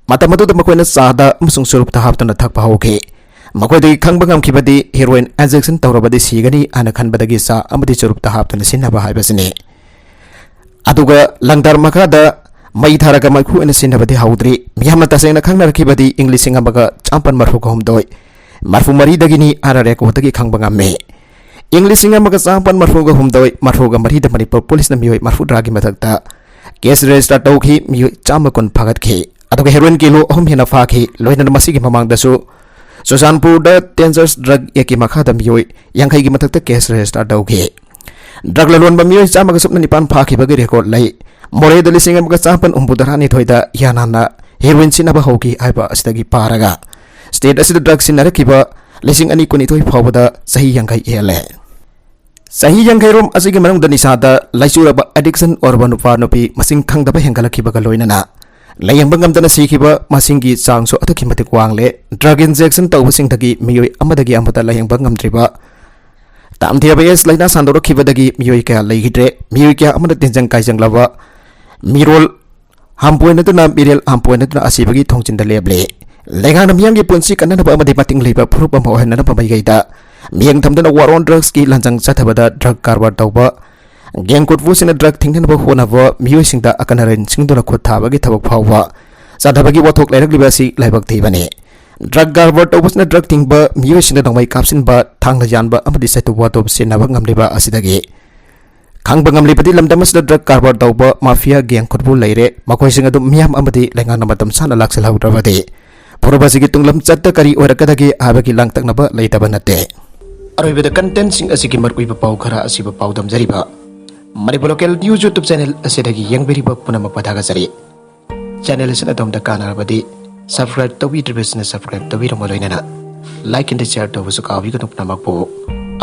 ꯃꯇꯝ ꯑꯗꯨꯗ ꯃꯈꯣꯏꯅ ꯆꯥꯗ ꯑꯃꯁꯨꯡ ꯆꯨꯔꯨꯞꯇ ꯍꯥꯞꯇꯨꯅ ꯊꯛꯄ ꯍꯧꯈꯤ꯫ ꯃꯈꯣꯏꯗꯒꯤ ꯈꯪꯕ ꯉꯝꯈꯤꯕꯗꯤ ꯍꯦꯔꯣꯏꯟ ꯏꯟꯖꯦꯛꯁꯟ ꯇꯧꯔꯕꯗꯤ ꯁꯤꯒꯅꯤ ꯍꯥꯏꯅ ꯈꯟꯕꯗꯒꯤ ꯆꯥ ꯑꯃꯗꯤ ꯆꯨꯔꯨꯞꯇ ꯍꯥꯞꯇꯨꯅ ꯁꯤꯖꯤꯟꯅꯕ ꯍꯥꯏꯕꯁꯤꯅꯤ꯫ ꯑꯗꯨꯒ ꯂꯪꯗꯥꯔ ꯃꯈꯥꯗ ꯃꯩ ꯊꯥꯔꯒ ꯃꯩꯈꯨ ꯑꯣꯏꯅ ꯁꯤꯖꯤꯟꯅꯕꯗꯤ ꯍꯧꯗ꯭ꯔꯤ꯫ ꯃꯤꯌꯥꯝꯅ ꯇꯁꯦꯡꯅ ꯈꯪꯅꯔꯛꯈꯤꯕꯗꯤ ꯏꯪ ꯂꯤꯁꯤꯡ ꯑꯃꯒ ꯆꯥꯃꯥꯄꯟ ꯃꯔꯐꯨꯒ ꯍꯨꯝꯗꯣꯏ, ꯃꯔꯐꯨ ꯃꯔꯤꯗꯒꯤꯅꯤ ꯍꯥꯏꯅ ꯔꯦꯀꯣꯔꯗꯇꯒꯤ ꯈꯪꯕ ꯉꯝꯃꯤ꯫ ꯏꯪ ꯂꯤꯁꯤꯡ ꯑꯃꯒ ꯆꯥꯃꯥꯄꯟ ꯃꯔꯐꯨꯒ ꯍꯨꯝꯗꯣꯏ, ꯃꯔꯐꯨꯒ ꯃꯔꯤꯗ ꯃꯅꯤꯄꯨꯔ ꯄꯨꯂꯤꯁꯅ ꯃꯤꯑꯣꯏ ꯃꯔꯐꯨꯇꯔꯥꯒꯤ ꯃꯊꯛꯇ case register ꯇꯧꯈꯤ, ꯃꯤꯑꯣꯏ ꯆꯥꯝꯃ ꯀꯨꯟ ꯐꯥꯒꯠꯈꯤ꯫ ꯑꯗꯨꯒ heroin kilo ꯑꯍꯨꯝ ꯍꯦꯟꯅ ꯐꯥꯈꯤ꯫ ꯂꯣꯏꯅꯅ ꯃꯁꯤꯒꯤ ꯃꯃꯥꯡꯗꯁꯨ ꯆꯨꯔꯆꯥꯟꯄꯨꯔꯗ dangerous drug actꯀꯤ ꯃꯈꯥꯗ ꯃꯤꯑꯣꯏ ꯌꯥꯡꯈꯩꯒꯤ ꯃꯊꯛꯇ case register ꯇꯧꯈꯤ꯫ Drug ꯂꯂꯣꯟꯕ ꯃꯤꯑꯣꯏ ꯆꯥꯝꯃꯒ ꯁꯨꯞꯅ ꯅꯤꯄꯥꯟ ꯐꯥꯈꯤꯕꯒꯤ record ꯂꯩ꯫ ꯃꯣꯔꯦꯗ ꯂꯤꯁꯤꯡ ꯑꯃꯒ ꯆꯥꯃꯥꯄꯟ ꯍꯨꯝꯐꯨ ꯇꯔꯥꯅꯤꯊꯣꯏꯗ ꯍꯤꯌꯥꯅꯥꯟꯅ heroin ꯁꯤꯖꯤꯟꯅꯕ ꯍꯧꯈꯤ ꯍꯥꯏꯕ ꯑꯁꯤꯗꯒꯤ ꯄꯥꯔꯒ state ꯑꯁꯤꯗ drug ꯁꯤꯖꯤꯟꯅꯔꯛꯈꯤꯕ ꯂꯤꯁꯤꯡ ꯑꯅꯤ ꯀꯨꯟꯅꯤꯊꯣꯏ ꯐꯥꯎꯕꯗ ꯆꯍꯤ ꯌꯥꯡꯈꯩ ꯍꯦꯜꯂꯦ꯫ ꯆꯍꯤ ꯌꯥꯡꯈꯩꯔꯣꯝ ꯑꯁꯤꯒꯤ ꯃꯅꯨꯡꯗ ꯅꯤꯁꯥꯗ ꯂꯥꯏꯆꯨꯔꯕ addiction ꯑꯣꯏꯔꯕ ꯅꯨꯄꯥ ꯅꯨꯄꯤ ꯃꯁꯤꯡ ꯈꯪꯗꯕ ꯍꯦꯟꯒꯠꯂꯛꯈꯤꯕꯒ ꯂꯣꯏꯅꯅ ꯂꯥꯌꯦꯡꯕ ꯉꯝꯗꯅ ꯁꯤꯈꯤꯕ ꯃꯁꯤꯡꯒꯤ ꯆꯥꯡꯁꯨ ꯑꯗꯨꯛꯀꯤ ꯃꯇꯤꯛ ꯋꯥꯡꯂꯦ꯫ Drug injection ꯇꯧꯕꯁꯤꯡꯗꯒꯤ ꯃꯤꯑꯣꯏ ꯑꯃꯗꯒꯤ ꯑꯃꯗ ꯂꯥꯌꯦꯡꯕ ꯉꯝꯗ꯭ꯔꯤꯕ ꯇꯥꯝꯊꯤꯔꯕ AIDS ꯂꯥꯏꯅꯥ ꯁꯟꯗꯣꯔꯛꯈꯤꯕꯗꯒꯤ ꯃꯤꯑꯣꯏ ꯀꯌꯥ ꯂꯩꯈꯤꯗ꯭ꯔꯦ꯫ ꯃꯤꯑꯣꯏ ꯀꯌꯥ ꯑꯃꯅ ꯇꯤꯟꯖꯪ ꯀꯥꯏꯖꯪꯂꯕ ꯃꯤꯔꯣꯜ ꯍꯥꯝꯄꯣꯏꯅꯗꯨꯅ, ꯃꯤꯔꯦꯜ ꯍꯥꯝꯄꯣꯏꯅꯗꯨꯅ ꯑꯁꯤꯕꯒꯤ ꯊꯣꯡꯖꯤꯟꯗ ꯂꯦꯞꯂꯦ꯫ ꯂꯩꯉꯥꯛꯅ ꯃꯤꯌꯥꯝꯒꯤ ꯄꯨꯟꯁꯤ ꯀꯟꯅꯅꯕ ꯑꯃꯗꯤ ꯃꯇꯤꯡ ꯂꯩꯕ ꯐꯨꯔꯨꯞ ꯑꯃ ꯑꯣꯏꯍꯟꯅꯅꯕ ꯃꯥꯏꯀꯩꯗ ꯃꯤꯠꯌꯦꯡ ꯊꯝꯗꯨꯅ war on drugsꯀꯤ ꯂꯥꯟꯖꯪ ꯆꯠꯊꯕꯗ drug ꯀꯔꯕꯥꯔ ꯇꯧꯕ gang ꯀꯣꯔꯐꯨꯁꯤꯡꯅ drug ꯊꯤꯡꯅꯅꯕ ꯍꯣꯠꯅꯕ ꯃꯤꯑꯣꯏꯁꯤꯡꯗ ꯑꯀꯟ ꯑꯔꯩ ꯁꯤꯡꯗꯨꯅ ꯈꯨꯠ ꯊꯥꯕꯒꯤ ꯊꯕꯛ ꯐꯥꯎꯕ ꯆꯠꯊꯕꯒꯤ ꯋꯥꯊꯣꯛ ꯂꯩꯔꯛꯂꯤꯕ ꯑꯁꯤ ꯂꯥꯏꯕꯛ ꯊꯤꯕꯅꯤ꯫ Drug ꯀꯔꯕꯥꯔ ꯇꯧꯕꯁꯤꯅ drug ꯊꯤꯡꯕ ꯃꯤꯑꯣꯏꯁꯤꯡꯗ ꯅꯣꯡꯃꯩ ꯀꯥꯞꯁꯤꯟꯕ, ꯊꯥꯡꯅ ꯌꯥꯟꯕ ꯑꯃꯗꯤ ꯆꯩꯇꯨꯞ ꯋꯥꯇꯨꯞ ꯁꯤꯖꯤꯟꯅꯕ ꯉꯝꯂꯤꯕ ꯑꯁꯤꯗꯒꯤ ꯈꯪꯕ ꯉꯝꯂꯤꯕꯗꯤ ꯂꯝꯗꯝ ꯑꯁꯤꯗ drug ꯀꯔꯕꯥꯔ ꯇꯧꯕ mafia gang ꯈꯨꯠꯄꯨ ꯂꯩꯔꯦ꯫ ꯃꯈꯣꯏꯁꯤꯡ ꯑꯗꯨ ꯃꯤꯌꯥꯝ ꯑꯃꯗꯤ ꯂꯩꯉꯥꯛꯅ ꯃꯇꯝ ꯆꯥꯅ ꯂꯥꯛꯁꯤꯜꯍꯧꯗ꯭ꯔꯕꯗꯤ ꯐꯨꯔꯨꯞ ꯑꯁꯤꯒꯤ ꯇꯨꯡꯂꯝꯆꯠꯇ ꯀꯔꯤ ꯑꯣꯏꯔꯛꯀꯗꯒꯦ ꯍꯥꯏꯕꯒꯤ ꯂꯥꯡꯇꯛꯅꯕ ꯂꯩꯇꯕ ꯅꯠꯇꯦ꯫ ꯑꯔꯣꯏꯕꯗ contentꯁꯤꯡ ꯑꯁꯤꯒꯤ ꯃꯔꯨꯑꯣꯏꯕ ꯄꯥꯎ ꯈꯔ ꯑꯁꯤꯕꯨ ꯄꯥꯎꯗꯝꯖꯔꯤꯕ Manipur Local News YouTube channel ꯑꯁꯤꯗꯒꯤ ꯌꯦꯡꯕꯤꯔꯤꯕ ꯄꯨꯝꯅꯃꯛꯄꯨ ꯊꯥꯒꯠꯆꯔꯤ꯫ Channel ꯑꯁꯤꯅ ꯑꯗꯣꯝꯗ ꯀꯥꯟꯅꯔꯕꯗꯤ subscribe ꯇꯧꯕꯤꯗ꯭ꯔꯤꯕꯁꯤꯡꯅ subscribe ꯇꯧꯕꯤꯔꯝꯃ ꯂꯣꯏꯅꯅ like and share ꯇꯧꯕꯁꯨ ꯀꯥꯎꯕꯤꯒꯅꯨ꯫ ꯄꯨꯝꯅꯃꯛꯄꯨ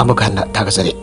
ꯑꯃꯨꯛ ꯍꯟꯅ ꯊꯥꯒꯠꯆꯔꯤ꯫